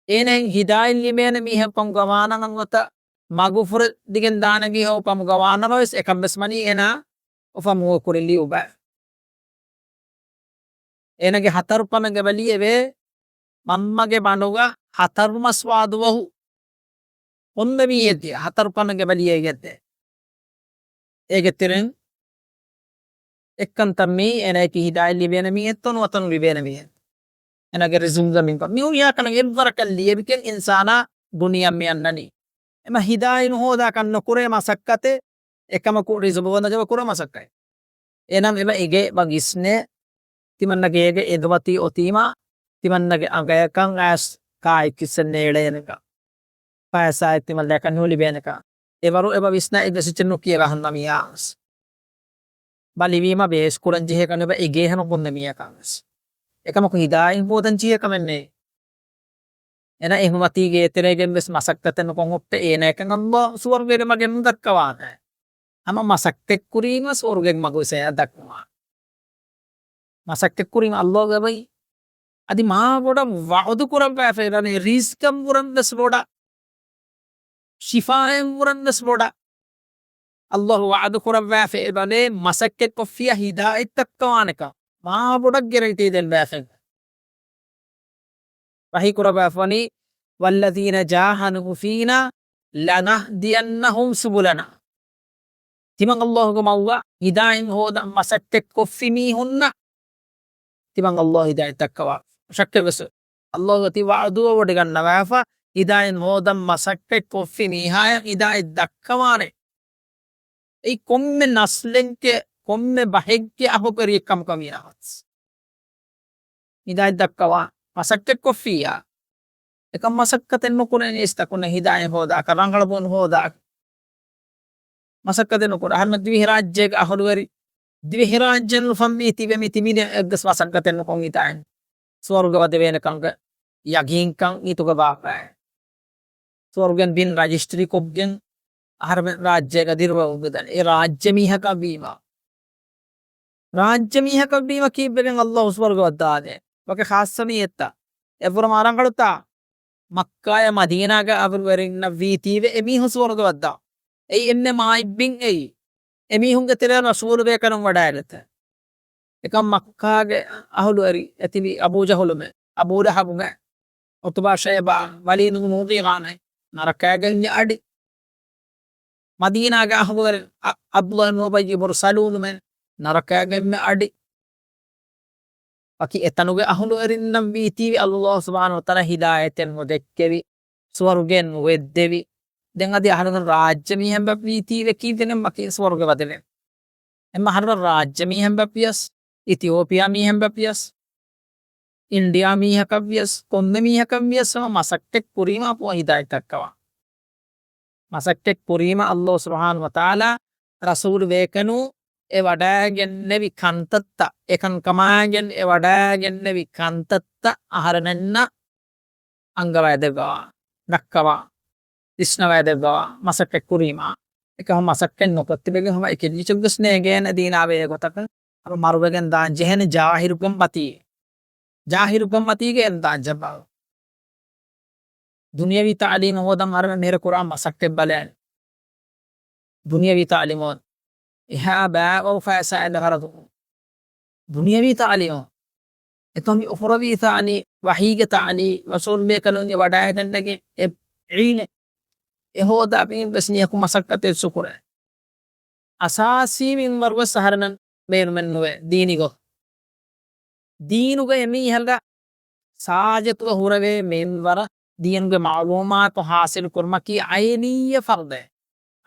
އޭނައަށް ހިދާޔަތް ލިބޭނެ މީހެއް ކަމުގަ ވާނަމަ ނުވަތަ މަގު ފުރެދިގެން ދާނެ މީހެއް ކަމުގަ ވާނަމަވެސް އެކަންވެސް ވަނީ އޭނާ އުފަންމަގު ކުރިން ލިޔުއްވާ. އޭނަގެ ހަތަރު ކަމެއް އެބަ ލިޔެވޭ، މަންމަގެ ބަނޑުގަ ހަތަރު މަސް ވާ ދުވަހު ކޮންމެ މީހެއްގެ ހަތަރު ކަމެއް އެބަ ލިޔެގެންދޭ. އޭގެ ތެރެއިން އެއްކަންތައް މީ އޭނައަކީ ހިދާޔަތް ލިބޭނެ މީހެއްތޯ ނުވަތަ ނުލިބޭނެ މީހެއްތޯ. އޭނަގެ ރިޒުގުގަ މިންކޮށް މި ހުރިހާ ކަމެއް އެއްވަރަކަށް ލިޔެވިގެން އިންސާނާ ދުނިޔެއަށް މި އަންނަނީ. އެމަ ހިދާޔަތް ނުހޯދާކަށް ނުކުރޭ މަސައްކަތެއް، އެކަމަކު ރިޒުގު ވަންދަޖަ ކުރޭ މަސައްކަތް. އޭނަ އެބަ އެގޭ ބަ ގިސްނޭ، ތިމަންނަގެ އޭގެ އެދުމަތީ އޮތީމާ، ތިމަންނަގެ އަނގަޔަކަށް އައިސް ކާއެއް ކިސެއް ނޭޅޭނެކަން. ފައިސާއެއް ތިމަންނައަކަށް ނުލިބޭނެކަން. އެވަރު އެބަ ވިސްނާ އެއްވެސް އެއްޗެއް ނުކިޔަވާ ހަންނަ މިޔާސް. ބަލިވީމަ ބޭސް ކުރަން ޖެހޭ ކަން އެބަ އެގޭހެން ކޮންމެ މީހަކަށް ވެސް. އެކަމަކު ހިދާޔަތް ހޯދަން ޖެހޭ ކަމެއް ނެތް. އޭނަ އެހުމަތީ ގޭތެރޭގެން ވެސް މަސައްކަތެއް ނުކޮށް ހުއްޓެ އޭނައަކަށް ﷲ ސުވަރުގޭގެ މަގެއް ނުދައްކަވާނެ. ހަމަ މަސައްކަތް ކުރީމަ ސުވަރުގޭގެ މަގު ވެސް އެއަށް ދައްކަވާނެ. މަސައްކަތް ކުރީމަ ﷲ ގެ އަދި މާ ބޮޑަށް ވަޢުދު ކުރައްވާފައި ވަނީ ރިޒްޤަށް ވުރެން ވެސް ބޮޑަށް. ޝިފާއަށް ވުރެން ވެސް ބޮޑަށް. ﷲ ވަޢުދު ކުރައްވާފައި ވަނީ މަސައްކަތް ކޮށްފިޔާ ހިދާޔަތް ދައްކަވާނެކަން. މާ ބޮޑަށް ގެރެންޓީ ދެން ވާފައި. ވަޙީ ކުރައްވާފަ ވަނީ، "والذين جاهدوا فينا لنهدينهم سبلنا." ތިމަން ﷲ ގެ މަގުގަ ހިދާޔަތް ހޯދަން މަސައްކަތް ކޮށްފި މީހުންނަށް ތިމަން ﷲ ހިދާޔަތް ދައްކަވާ. ޝައްކެއް ވެސް ﷲ އޮތީ ވަޢުދު ވޮޑިގަންނަވާފަ، ހިދާޔަތް ހޯދަން މަސައްކަތް ކޮށްފި މީހާޔަށް ހިދާޔަތް ދައްކަވާނެ. އެއީ ކޮންމެ ނަސްލެއްގެ، ކޮންމެ ބަހެއްގެ އަހުލުވެރިއެއް ކަމަކަށް ވިޔަސް. ހިދާޔަތް ދައްކަވާ މަސައްކަތް ކޮށްފިއްޔާ. އެކަން މަސައްކަތެއް ނުކުރޭ އިސްތަކުންނެއް ހިދާޔަތް ހޯދާކަށް، ރަނގަޅު ބުނު ހޯދާ. މަސައްކަތެއް ނުކުރޭ. އަހަރެން ދިވެހިރާއްޖޭގެ އަހުލުވެރި، ދިވެހިރާއްޖެއިން އުފަންވީ ތިބެ މި ތިބިނެ އެއްގަސް މަސައްކަތެއް ނުކޮށް ހިދާޔަތް ސުވަރުގެ ވަދެވޭނެ ކަމުގެ ޔަގީންކަން އިތުގަ ބާއްވާ. ސުވަރުގެން ބިން ރަޖިސްޓްރީ ކޮށްގެން އަހަރެމެން ރާއްޖޭގަ ދިރުވެ އުނގަދަން. އެ ރާއްޖެ މީހަކަށް ވީމަ. ރާއްޖެ މީހަކަށް ވީމަ ކީއްވެގެން ﷲ ސުވަރުގެ ވައްދާދޭ؟ ވަކި ޚާއްޞަ މީހެއްތަ؟ އެއްވުރަމަ ރަނގަޅުތާ؟ މައްކާޔާ މަދީނާގެ އަހުލުވެރިންނަށް ވީތީވެ އެމީހުން ސުވަރުގެ ވައްދާ. އެއީ އެންމެ މާތް ބިން އެއީ. އެމީހުންގެ ތެރެއަށް ރަސޫލު ބޭކަލުން ވަޑައިގަތެ. އެކަމް މައްކާގެ އަހުލުވެރި އެތިބި އަބޫ ޖަހުލުމެ، އަބޫ ލަހަބުމެ، ޢުތުބާ ޝައިބާ، ވަލީދު ބުނު މުޣީރާނެ، ނަރަކައިގެން އަޑި. މަދީނާގެ އަހުލުވެރިން އަ-، ޢަބްދުﷲ އިބްނު އުބައްޔު ބުނު ސަލޫލުމެ، ނަރަކައިގެން އަޑި. ވަކި އެތަނުގެ އަހުލުވެރިންނަށް ވީތީވެ ﷲ ސުބްޙާނަހޫ ވަތަޢާލާ ހިދާޔަތެއް ނުދެއްކެވި، ސުވަރުގެއެއް ނުވެއްދެވި. ދެން އަދި އަހަރެމެން ރާއްޖެ މީހެއްބަ ވީތީވެ ކީއްވެގެން ވަކި ސުވަރުގެ ވަދެވެ؟ އެމަ އަހަރެމެން ރާއްޖެ މީހެއްބަ ވިޔަސް، އިތިއޯޕިޔާ މީހެއްބަ ވިޔަސް، އިންޑިޔާ މީހަކަށް ވިޔަސް، ކޮންމެ މީހަކަށް ވިޔަސް ހަމަ މަސައްކަތް ކުރީމާ ޕޯ ހިދާޔަތް ދައްކަވާ. މަސައްކަތް ކުރީމަ ﷲ ސުބްޙާނަހޫ ވަތަޢާލާ ރަސޫލު ބޭކަލުން އެ ވަޑައިގެންނެވި ކަންތައްތައް، އެކަން ކަމާގެން އެ ވަޑައިގެންނެވި ކަންތައްތައް އަހަރެމެންނަށް އަންގަވައިދެއްވަވާ، ދައްކަވާ، ވިސްނަވައިދެއްވަވާ، މަސައްކަތް ކުރީމާ. އެކަމަ މަސައްކަތް ނުކޮށް ތިބެގެން ހަމަ އެކެއްޗެއްވެސް ނޭނގޭނެ ދީނާ ބެހޭ ގޮތަކަށް. ހަމަ މަރުވެގެން ދާން ޖެހޭނެ ޖާހިލުކަން މަތީ. ޖާހިލުކަން މަތީގަ އެން ދާން ޖައްވާ. ދުނިޔަވީ ތައުލީމު ހޯދަން އަހަރެން މިހިރަ ކުރާ މަސައްކަތް ބަލާނެ. ދުނިޔަވީ ތައުލީމު އެހާ ބާވަ ފައިސާއެއް ހަރަދު. ދުނިޔަވީ ތައުލީމު. އެތަން އުޚްރަވީ ތައުލީމު، ވަޙީގެ ތައުލީމު، ރަސޫލު ބޭކަލުންގެ ވަޑައިގެންނެގެން އެ ޢިލްމެއް. އެ ހޯދާ މީން ވެސް ނިޔަކު މަސައްކަތެއް ސުކުރޭ. އަސާސީ މިންވަރު ވެސް އަހަރެން ބޭނުމެއް ނުވޭ ދީނިގޮ. ދީނުގަ އެމީހަކަށް ސާޖަތުގަ ހުރެވޭ މިންވަރަށް ދީނުގެ މަޢުލޫމާތު ޙާޞިލު ކުރުމަކީ ޢައިނިއްޔަ ފަރްޟެއް.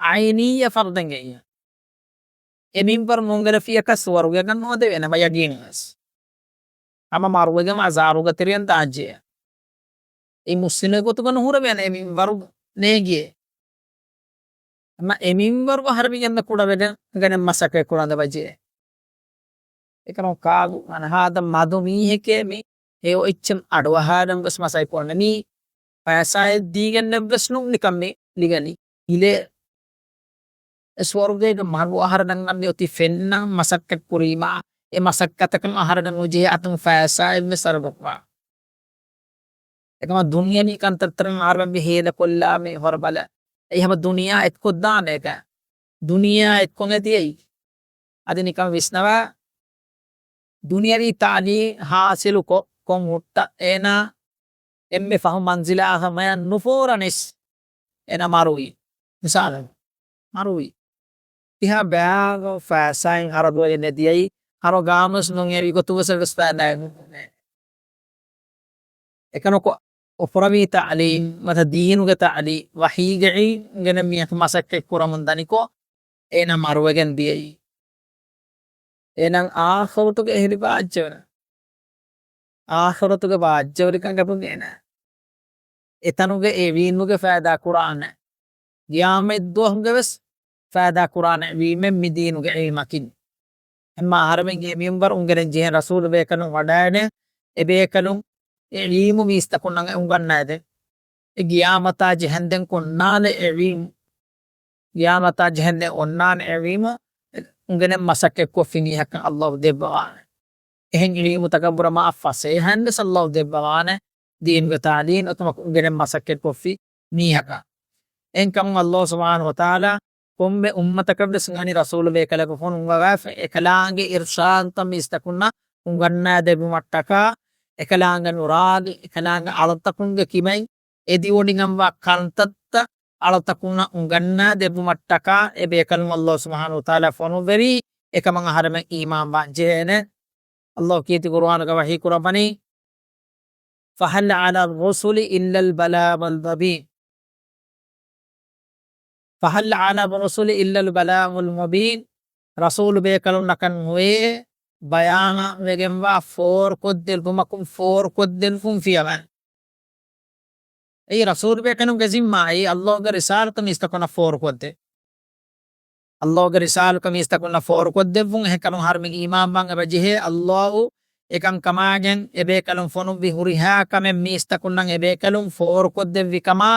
ޢައިނިއްޔަ ފަރްޟެއް އެއީ. އެ މިންވަރު ނުންގެނެފިއަކަށް ސުވަރުގެއަކަށް ނުވަދެވޭނެ ވަޔަގީނުވެސް. ހަމަ މަރުވެގެން އަޒާރުގަ ތެރެއަށް ދާންޖެހޭ. އެ މުއްސިނެއް ގޮތުގަ ނުހުރެވޭނެ އެ މިންވަރު ނޭނގިއޭ. ހަމަ އެ މިންވަރު އަހަރެމެން އެންމެ ކުޑަވެގެން ގަނެ މަސައްކަތް ކުރަން ދެބަޖެހޭ. އެކަމަކު ކާކު އަންހާދަ މަދު މީހެކޭ މި ހެޔޮ އެއްޗެއް އަޑުއަހާލަން ވެސް މަސައްކަތް ކުރަން މީ ފައިސާއެއް ދީގެންނެއް ވެސް ނޫން ނިކަން މި ލިގެނީ. އިލޭ އެ ސުވަރުގޭގެ މަރު އަހަރެންނަށް މި އޮތީ ފެންނަން މަސައްކަތް ކުރީމާ، އެ މަސައްކަތަކަށް އަހަރެން ނުޖެހޭ އަތުން ފައިސާއެއް ވެސް އަރަބަކުވާ. އެކަމަ ދުނިޔަވީ ކަންތައްތައް އަހަރެން މި ހޭދަކޮށްލާ މި ހޮރަބަލަ. އެއީ ހަމަ ދުނިޔެ އެއްކޮށްދާނެ އެކަ. ދުނިޔެ އެއްކޮށް އެދިޔައީ. އަދި ނިކަން ވިސްނަވާ. ދުނިޔަވީ ތައުލީމު ޙާޞިލުކޮށް، ކޮށް ހުއްޓަ އޭނާ އެންމެ ފަހު މަންޒިލާ ހަމަޔަށް ނުފޯރަނިސް އޭނާ މަރުވީ. މިސާލަށް މަރުވީ. ތިހާ ބާގަ ފައިސާއިން ހަރަދުވެގެން ނެދިޔައީ، ހަރޮގާމުސް ނުން އެވި ގޮތުގަސް ވެސް ފައިދާއެއް ނުކުރޭ. އެކަނަކު އުޚްރަވީ ތައުލީމު ވަތަ ދީނުގެ ތައުލީމު ވަޙީގެ ޢިލްމު ގެނެ މީހަކު މަސައްކަތް ކުރަމުން ދަނިކޮށް، އޭނާ މަރުވެގެން ދިޔައީ. އޭނާ އާޚިރަތުގެ އެހެރި ބާއްޖަވެރި. އާޚިރަތުގެ ބާއްޖަވެރިކަން ގަބޫލު އޭނާ. އެތަނުގެ އެ ޢިލްމުގެ ފައިދާ ކުރާނެ. ޤިޔާމަތް ދުވަހުގެ ވެސް ފައިދާ ކުރާނެ ޢިލްމެއް މި ދީނުގެ ޢިލްމަކީ. އެމާ އަހަރެމެން އެ މިންވަރު އުނގެނެން ޖެހޭ ރަސޫލު ބޭކަލުން ވަޑައިގެން އެ ބޭކަލުން އެ ޢިލްމު މީސްތަކުންނަށް އުނގަންނާދޭ. އެ ޤިޔާމަތާ ޖެހެންދެން ކޮންނާނެ އެ ޢިލްމު. ޤިޔާމަތާ ޖެހެންދެން އޮންނާނެ އެ ޢިލްމު އުނގެނެން މަސައްކަތްކޮށްފި މީހަކަށް ﷲ ދެއްވަވާނެ. އެހެން ޢިލްމުތަކަށްވުރެ މާ ފަސޭހައިން ވެސް ﷲ ދެއްވަވާނެ. ދީނުގެ ތަޢުލީމު އެކަމަކު އުނގެނެން މަސައްކަތްކޮށްފި މީހަކަށް. އެހެންކަމުން ﷲ ސުބްޙާނަހޫ ވަތަޢާލާ ކޮންމެ އުއްމަތަކަށްވެސް އަންނަނީ ރަސޫލު ބޭކަލަކު ފޮނުއްވަވާފަ، އެކަލާނގެ އިރުޝާދުތައް މީސްތަކުންނަށް އުނގަންނާ ދެއްވުމަށްޓަކާ، އެކަލާނގެ ނުރާގެ، އެކަލާނގެ އަޅުތަކުންގެ ކިބައިން އެދިވޮޑިގެންވާ ކަންތައްތައް އަޅުތަކުންނަށް އުނގަންނާ ދެއްވުމަށްޓަކާ، އެ ބޭކަލުން ﷲ ސުބްޙާނަހޫ ވަތަޢާލާ ފޮނުއްވެރީ، އެކަމަށް އަހަރެމެން އީމާންވާން ޖެހޭނެ. ﷲ ކީރިތި ޤުރުއާނުގަ ވަޙީ ކުރައްވަނީ، فهل على الرسل إلا البلاغ المبين. فهل على الرسل إلا البلاغ المبين. ރަސޫލު ބޭކަލުންނަކަށް ނުވޭ ބަޔާން ވެގެންވާ ފޯރުކޮށްދެއްވުމަކުން ފޯރުކޮށްދެއްވުން ފިޔަވަން. އެއީ ރަސޫލު ބޭކަލުންގެ ޒިންމާ އެއީ ﷲގެ ރިސާލަތު މީސްތަކުންނަށް ފޯރުކޮށްދޭ. ﷲގެ ރިސާލަތު މީސްތަކުންނަށް ފޯރުކޮށްދެއްވުން. އެހެންކަމުން އަހަރެމެން އީމާންވާން އެބަޖެހޭ ﷲ އެކަންކަމާގެން އެބޭކަލުން ފޮނުއްވި ހުރިހާ ކަމެއް މީސްތަކުންނަށް އެބޭކަލުން ފޯރުކޮށްދެއްވި ކަމާ،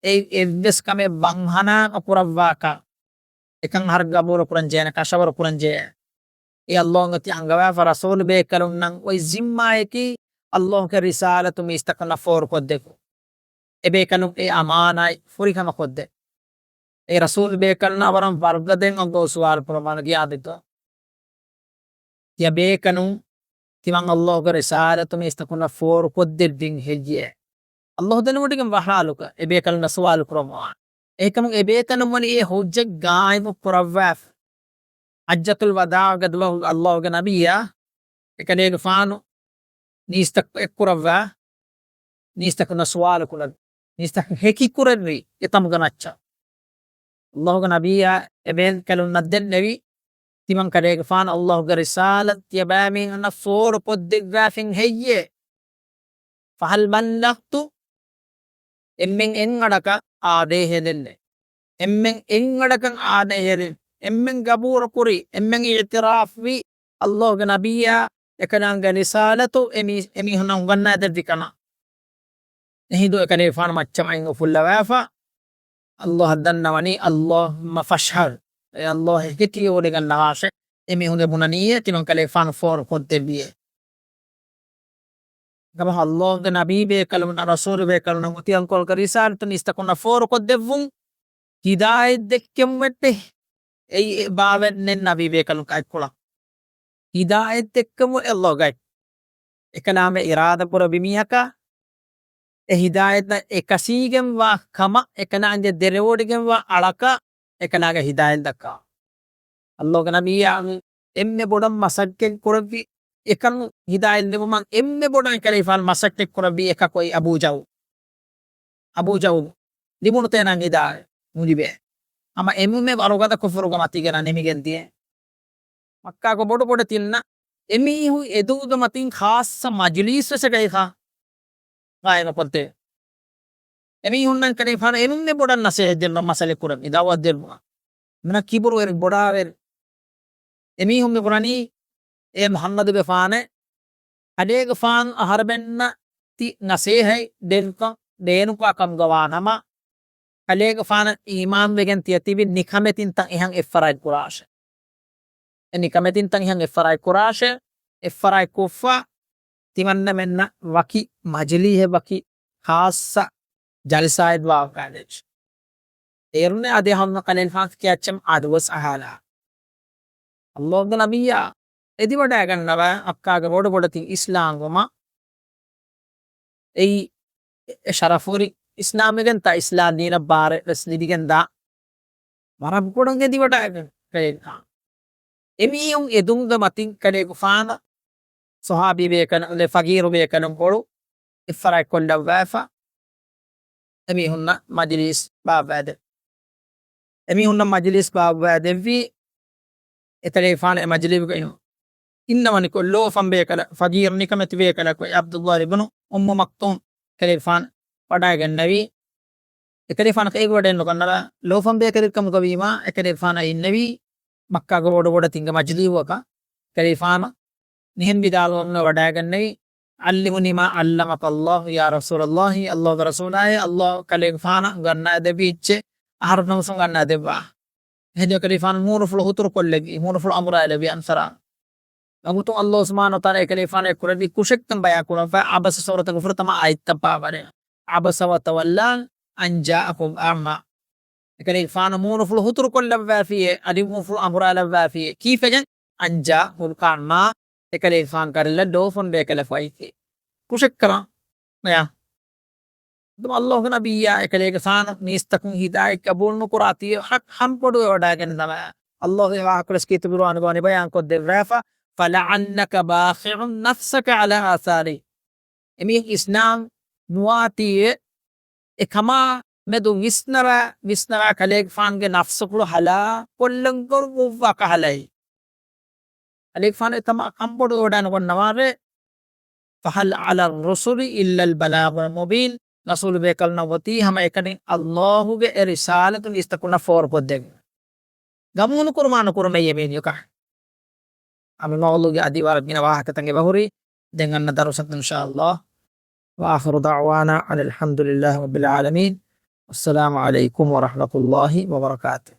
އެ އެއްވެސް ކަމެއް ވަންހަނާ ނުކުރައްވާކަށް. އެކަން އަހަރެން ގަބޫލު ކުރަން ޖެހޭނެ، ކަށަވަރު ކުރަން ޖެހޭ. އެ ﷲ އޮތީ އަންގަވާފަ ރަސޫލު ބޭކަލުންނަށް އޮތް ޒިންމާއަކީ ﷲގެ ރިސާލަތު މީސްތަކުންނަށް ފޯރުކޮށްދެއްވުން. އެބޭކަލުން އެ އަމާނާތް ފުރިހަމަކޮށްދޭ. އެ ރަސޫލު ބޭކަލުންނަށް ވަރަށް ވަރުގަދައިން ﷲ ސުވާލު ކުރައްވާނެ ގިޔާމަތްދުވަހު. ތިޔަބޭކަލުން ތިމަން ﷲގެ ރިސާލަތު މީސްތަކުންނަށް ފޯރުކޮށްދެއްވިން ހެއްޔޭ؟ ﷲ ދެނެވޮޑިގެން ވާ ޙާލުގަ އެބޭކަލުންނަށް ސުވާލު ކުރައްވާނެ. އެހެންކަމުން އެބޭކަލުން ވަނީ އެ ޙުއްޖަތް ޤާއިމު ކުރައްވާފަ. ޙައްޖަތުލް ވަދާޢުގެ ދުވަހު ﷲގެ ނަބިއްޔާ އެކަލޭގެފާނު މީސްތަކު އެއްކުރައްވާ، މީސްތަކުންނަށް ސުވާލު ކުރައްވި، މީސްތަކު ހެކި ކުރެއްވި އެތަނުގެ މައްޗަށް. ﷲގެ ނަބިއްޔާ އެބޭކަލުންނަށް ދެންނެވި، ތިމަން ކަލޭގެފާނު ﷲގެ ރިސާލަތް ތިޔަބައިމީހުންނަށް ފޯރުކޮށްދެއްވާފިން ހެއްޔޭ؟ فهل بلغت؟ އެންމެން އެއްއަޑަކަށް އާދޭހޭ ދެންނެވި. އެންމެން އެއްއަޑަކަށް އާދޭހޭ ދެން. އެންމެން ގަބޫލު ކުރި، އެންމެން އިޢުތިރާފްވި، ﷲގެ ނަބިއްޔާ އެކަލާނގެ ރިސާލަތު އެމީ-، އެމީހުންނަށް އުނގަންނާދެއްވި ކަމަށް. އެހިނދު އެކަލޭގެފާނު މައްޗަށް އަތް އުފުއްލަވާފަ، ﷲ އަށް ދަންނަވަނީ، اللهم فاشهد. އޭ ﷲ، އެކި ކިޔަވަޑައިގަންނަވާށޭ. އެމީހުންގެ ބުނަނީ އެ ތިމަން ކަލޭގެފާނު ފޯރުކޮށްދެއްވިއޭ. ކަމަށް ﷲގެ ނަބީ ބޭކަލުންނަށް، ރަސޫލު ބޭކަލުންނަށް އޮތީ އަޅުކަން ކަރިސާލަތުން އިސްތަކުންނަށް ފޯރުކޮށްދެއްވުން، ހިދާޔަތް ދެއްކެމުން ވެއްޓެ. އެއީ އެ ބާވެއް ނެތް ނަބީ ބޭކަލުން ކައި ކުޅަން. ހިދާޔަތް ދެއްކެމުން އެ ﷲ ގައި. އެކަލާމެ އިރާދަ ކުރެއްވި މީހަކަށް އެ ހިދާޔަތް އެކަށީގެންވާ ކަމަށް އެކަލާނގެ ދެރަވެވޮޑިގެންވާ އަޅަކަށް އެކަލާނގެ ހިދާޔަތް ދައްކާ. ﷲގެ ނަބިއްޔާ އެންމެ ބޮޑަށް މަސައްކަތް ކުރެއްވި އެކަން ހިދާޔަތް ލިބުމަށް އެންމެ ބޮޑަށް ކަލޭގެފާނު މަސައްކަތް ކުރެއްވި އެކަކު އެއީ އަބޫ ޖަހުލް. އަބޫ ޖަހުލް ލިބުނު ތޭނަން ހިދާޔަތް ނުލިބޭ. ހަމަ އެންމެ ވަރުގަދަ ކުފުރުގެ މަތީގަ ނިމިގެން ދިޔަ. މައްކާގެ ބޮޑު ބޮޑެތިންނަށް އެމީހުން އެދުމުގެ މަތިން ޚާއްޞަ މަޖިލީސް ވެސް އެކައި ޤާއިމުކޮށްދޭ. އެމީހުންނަށް ކަލޭގެފާނު އެންމެ ބޮޑަށް ނަސޭހަތް ދެއްވުން، މަސައްކަތް ކުރަން، ދަޢުވަތު ދެއްވުން. މިނަ ކިބުރުވެރި ބޮޑާވެރި. އެމީހުން މި ބުނަނީ، އޭ މުޙައްމަދުގެފާނޭ، ކަލޭގެފާނު އަހަރެމެންނަށް ތި ނަސޭހަތް ދޭންކަން، ދޭނުކާ ކަމުގަ ވާނަމަ، ކަލޭގެފާނަށް އީމާންވެގެން ތިޔަ ތިބި ނިކަމެތިންތައް އެހަން އެއްފަރާތް ކުރާށޭ. އެ ނިކަމެތިންތައް އެހަން އެއްފަރާތް ކުރާށޭ. އެއްފަރާތް ކޮށްފަ ތިމަންނަމެންނަށް ވަކި މަޖިލީހެއް، ވަކި ޚާއްޞަ ޖަލްސާއެއް ވާވަގާދޭށޭ. އޭރުންނޭ އަދި އަހަންނަށް ކަލޭގެފާނު ކިޔައްޗަމް އަދުވެސް އަހާލާ. ﷲގެ ނަބިއްޔާ އެދިވަޑައިގަންނަވާ މައްކާގެ ބޮޑު ބޮޑެތި އިސްލާމްވުމަށް އެއީ އެ ޝަރަފުވެރި އިސްލާމްވެގެންތާ އިސްލާމް ދީނަށް ބާރެއް ވެސް ލިބިގެންދާ ވަރަށް ބޮޑަށް އެދިވަޑައިގެން ކަލޭގެފާނު. އެމީހުން އެދުމުގެ މަތިން ކަލޭގެފާނަށް ޞަޙާބީ ބޭކަލުން، އެ ފަގީރު ބޭކަލުން ބޮޑު އެއްފަރާތް ކޮށްލައްވާފަ، އެމީހުންނަށް މަޖިލީސް ބާއްވާދެއްވި. އެމީހުންނަށް މަޖިލީސް ބާއްވާދެއްވި. އެކަލޭގެފާނު އެ މަޖިލީހުގައި އިންނަވަނިކޮށް، ލޯފަން ބޭކަލަށް، ފަގީރު ނިކަމެތި ބޭކަލަކު ޢަބްދުﷲ އިބްނު އުއްމު މަކްތޫމް އެކަލޭގެފާނު ވަޑައިގެންނެވި. އެކަލޭގެފާނަކަށް އޭގެ ވަޑައެއްނުގަންނަވާ، ލޯފަން ބޭކަލެއް ކަމުގަ ވީމާ، އެކަލޭގެފާނަށް އިންނެވީ މައްކާގެ ބޮޑު ބޮޑެތިންގެ މަޖިލީހުގަ. ކަލޭގެފާނު ނިހެން ވިދާޅުވަމުން ވަޑައިގެންނެވީ، "عَلِّمُونِي مَا عَلَّمَكَ اللَّهُ يَا رَسُولَ اللَّهِ." ﷲގެ ރަސޫލާއޭ، ﷲ ކަލޭގެފާނަށް ގަންނަވައިދެއްވި އެއްޗެއް އަހަރުންނަށް ވެސް ގަންނަވައިދެއްވާ. އެހެންވެ ކަލޭގެފާނު މޫނުފުޅު ހުތުރުކޮށްލެއްވި، މޫނުފުޅު އަނބުރާލެއްވި އަންސަރާ. ވަގުތު ﷲ ސުބްޙާނަހޫ ވަތަޢާލާ އެކަލޭގެފާނަށް ކުރެއްވި ކުށެއްކަން ބަޔާން ކުރައްވާ، ޢަބަސަ ސޫރަތުގެ ފުރަތަމަ އާޔަތްތައް ބާވަރެ. عَبَسَ وَتَوَلَّىٰ أَن جَاءَهُ الْأَعْمَىٰ. އެކަލޭގެފާނު މޫނުފުޅު ހުތުރުކޮށްލައްވާފިއޭ، އަދި މޫނުފުޅު އަނބުރާލައްވާފިއޭ. ކީއްވެގެން؟ أَن جَاءَهُ الْأَعْمَىٰ. އެކަލޭގެފާނު ކަރިލަށް ލޯފަން ބޭކަލަކު އައިފި. ކުށެއްކަރާ. އަޔާ. އަދު ﷲގެ ނަބިއްޔާ އެކަލޭގެފާނު މީސްތަކުން ހިދާޔަތް ޤަބޫލު ނުކުރާތީ ޙައްޤު ހަން ބޮޑުވެވަޑައިގެންނަވާ. ﷲ އެ ވާހަކަ ކުރެސް ކީރިތި ޤުރުއާނުގަ ވަނީ ބަޔާން ކޮށްދެއްވާފަ، "فَلَعَلَّكَ بَاخِعٌ نَفْسَكَ عَلَىٰ آثَارِهِمْ." އެމީހުން އިސްލާމް ނުވާތީވެ އެކަމާ މެދު ވިސްނަވާ، ވިސްނަވާ ކަލޭގެފާނުގެ ނަފްސުފުޅު ހަލާކުކޮށްލަން ގޮން އުއްވާ ކަހަލައި. ކަލޭގެފާނު އެކަމާ ކަންބޮޑުވެވަޑައިނުގަންނަވާށޭ. "فَهَلْ عَلَى الرُّسُلِ إِلَّا الْبَلَاغُ الْمُبِينُ." ރަސޫލު ބޭކަލުންނަށް އޮތީ ހަމައެކަނި ﷲގެ އެ ރިސާލަތު މީސްތަކުންނަށް ފޯރުކޮށްދެން. ގަބޫލު ކުރުމާ ނުކުރުމެއްޔޭ މި ލިޔުންތައް. އަމި މައުޟޫގެ އަދި ވަރަށް ގިނަ ވާހަކަތައް އެބަހުރި. ދެން އަންނަ ދަރުސަށް އިންޝާﷲ. وَآخِرُ دَعْوَانَا أَنِ الْحَمْدُ لِلَّهِ رَبِّ الْعَالَمِينَ. وَالسَّلَامُ عَلَيْكُمْ وَرَحْمَةُ اللَّهِ وَبَرَكَاتُهُ.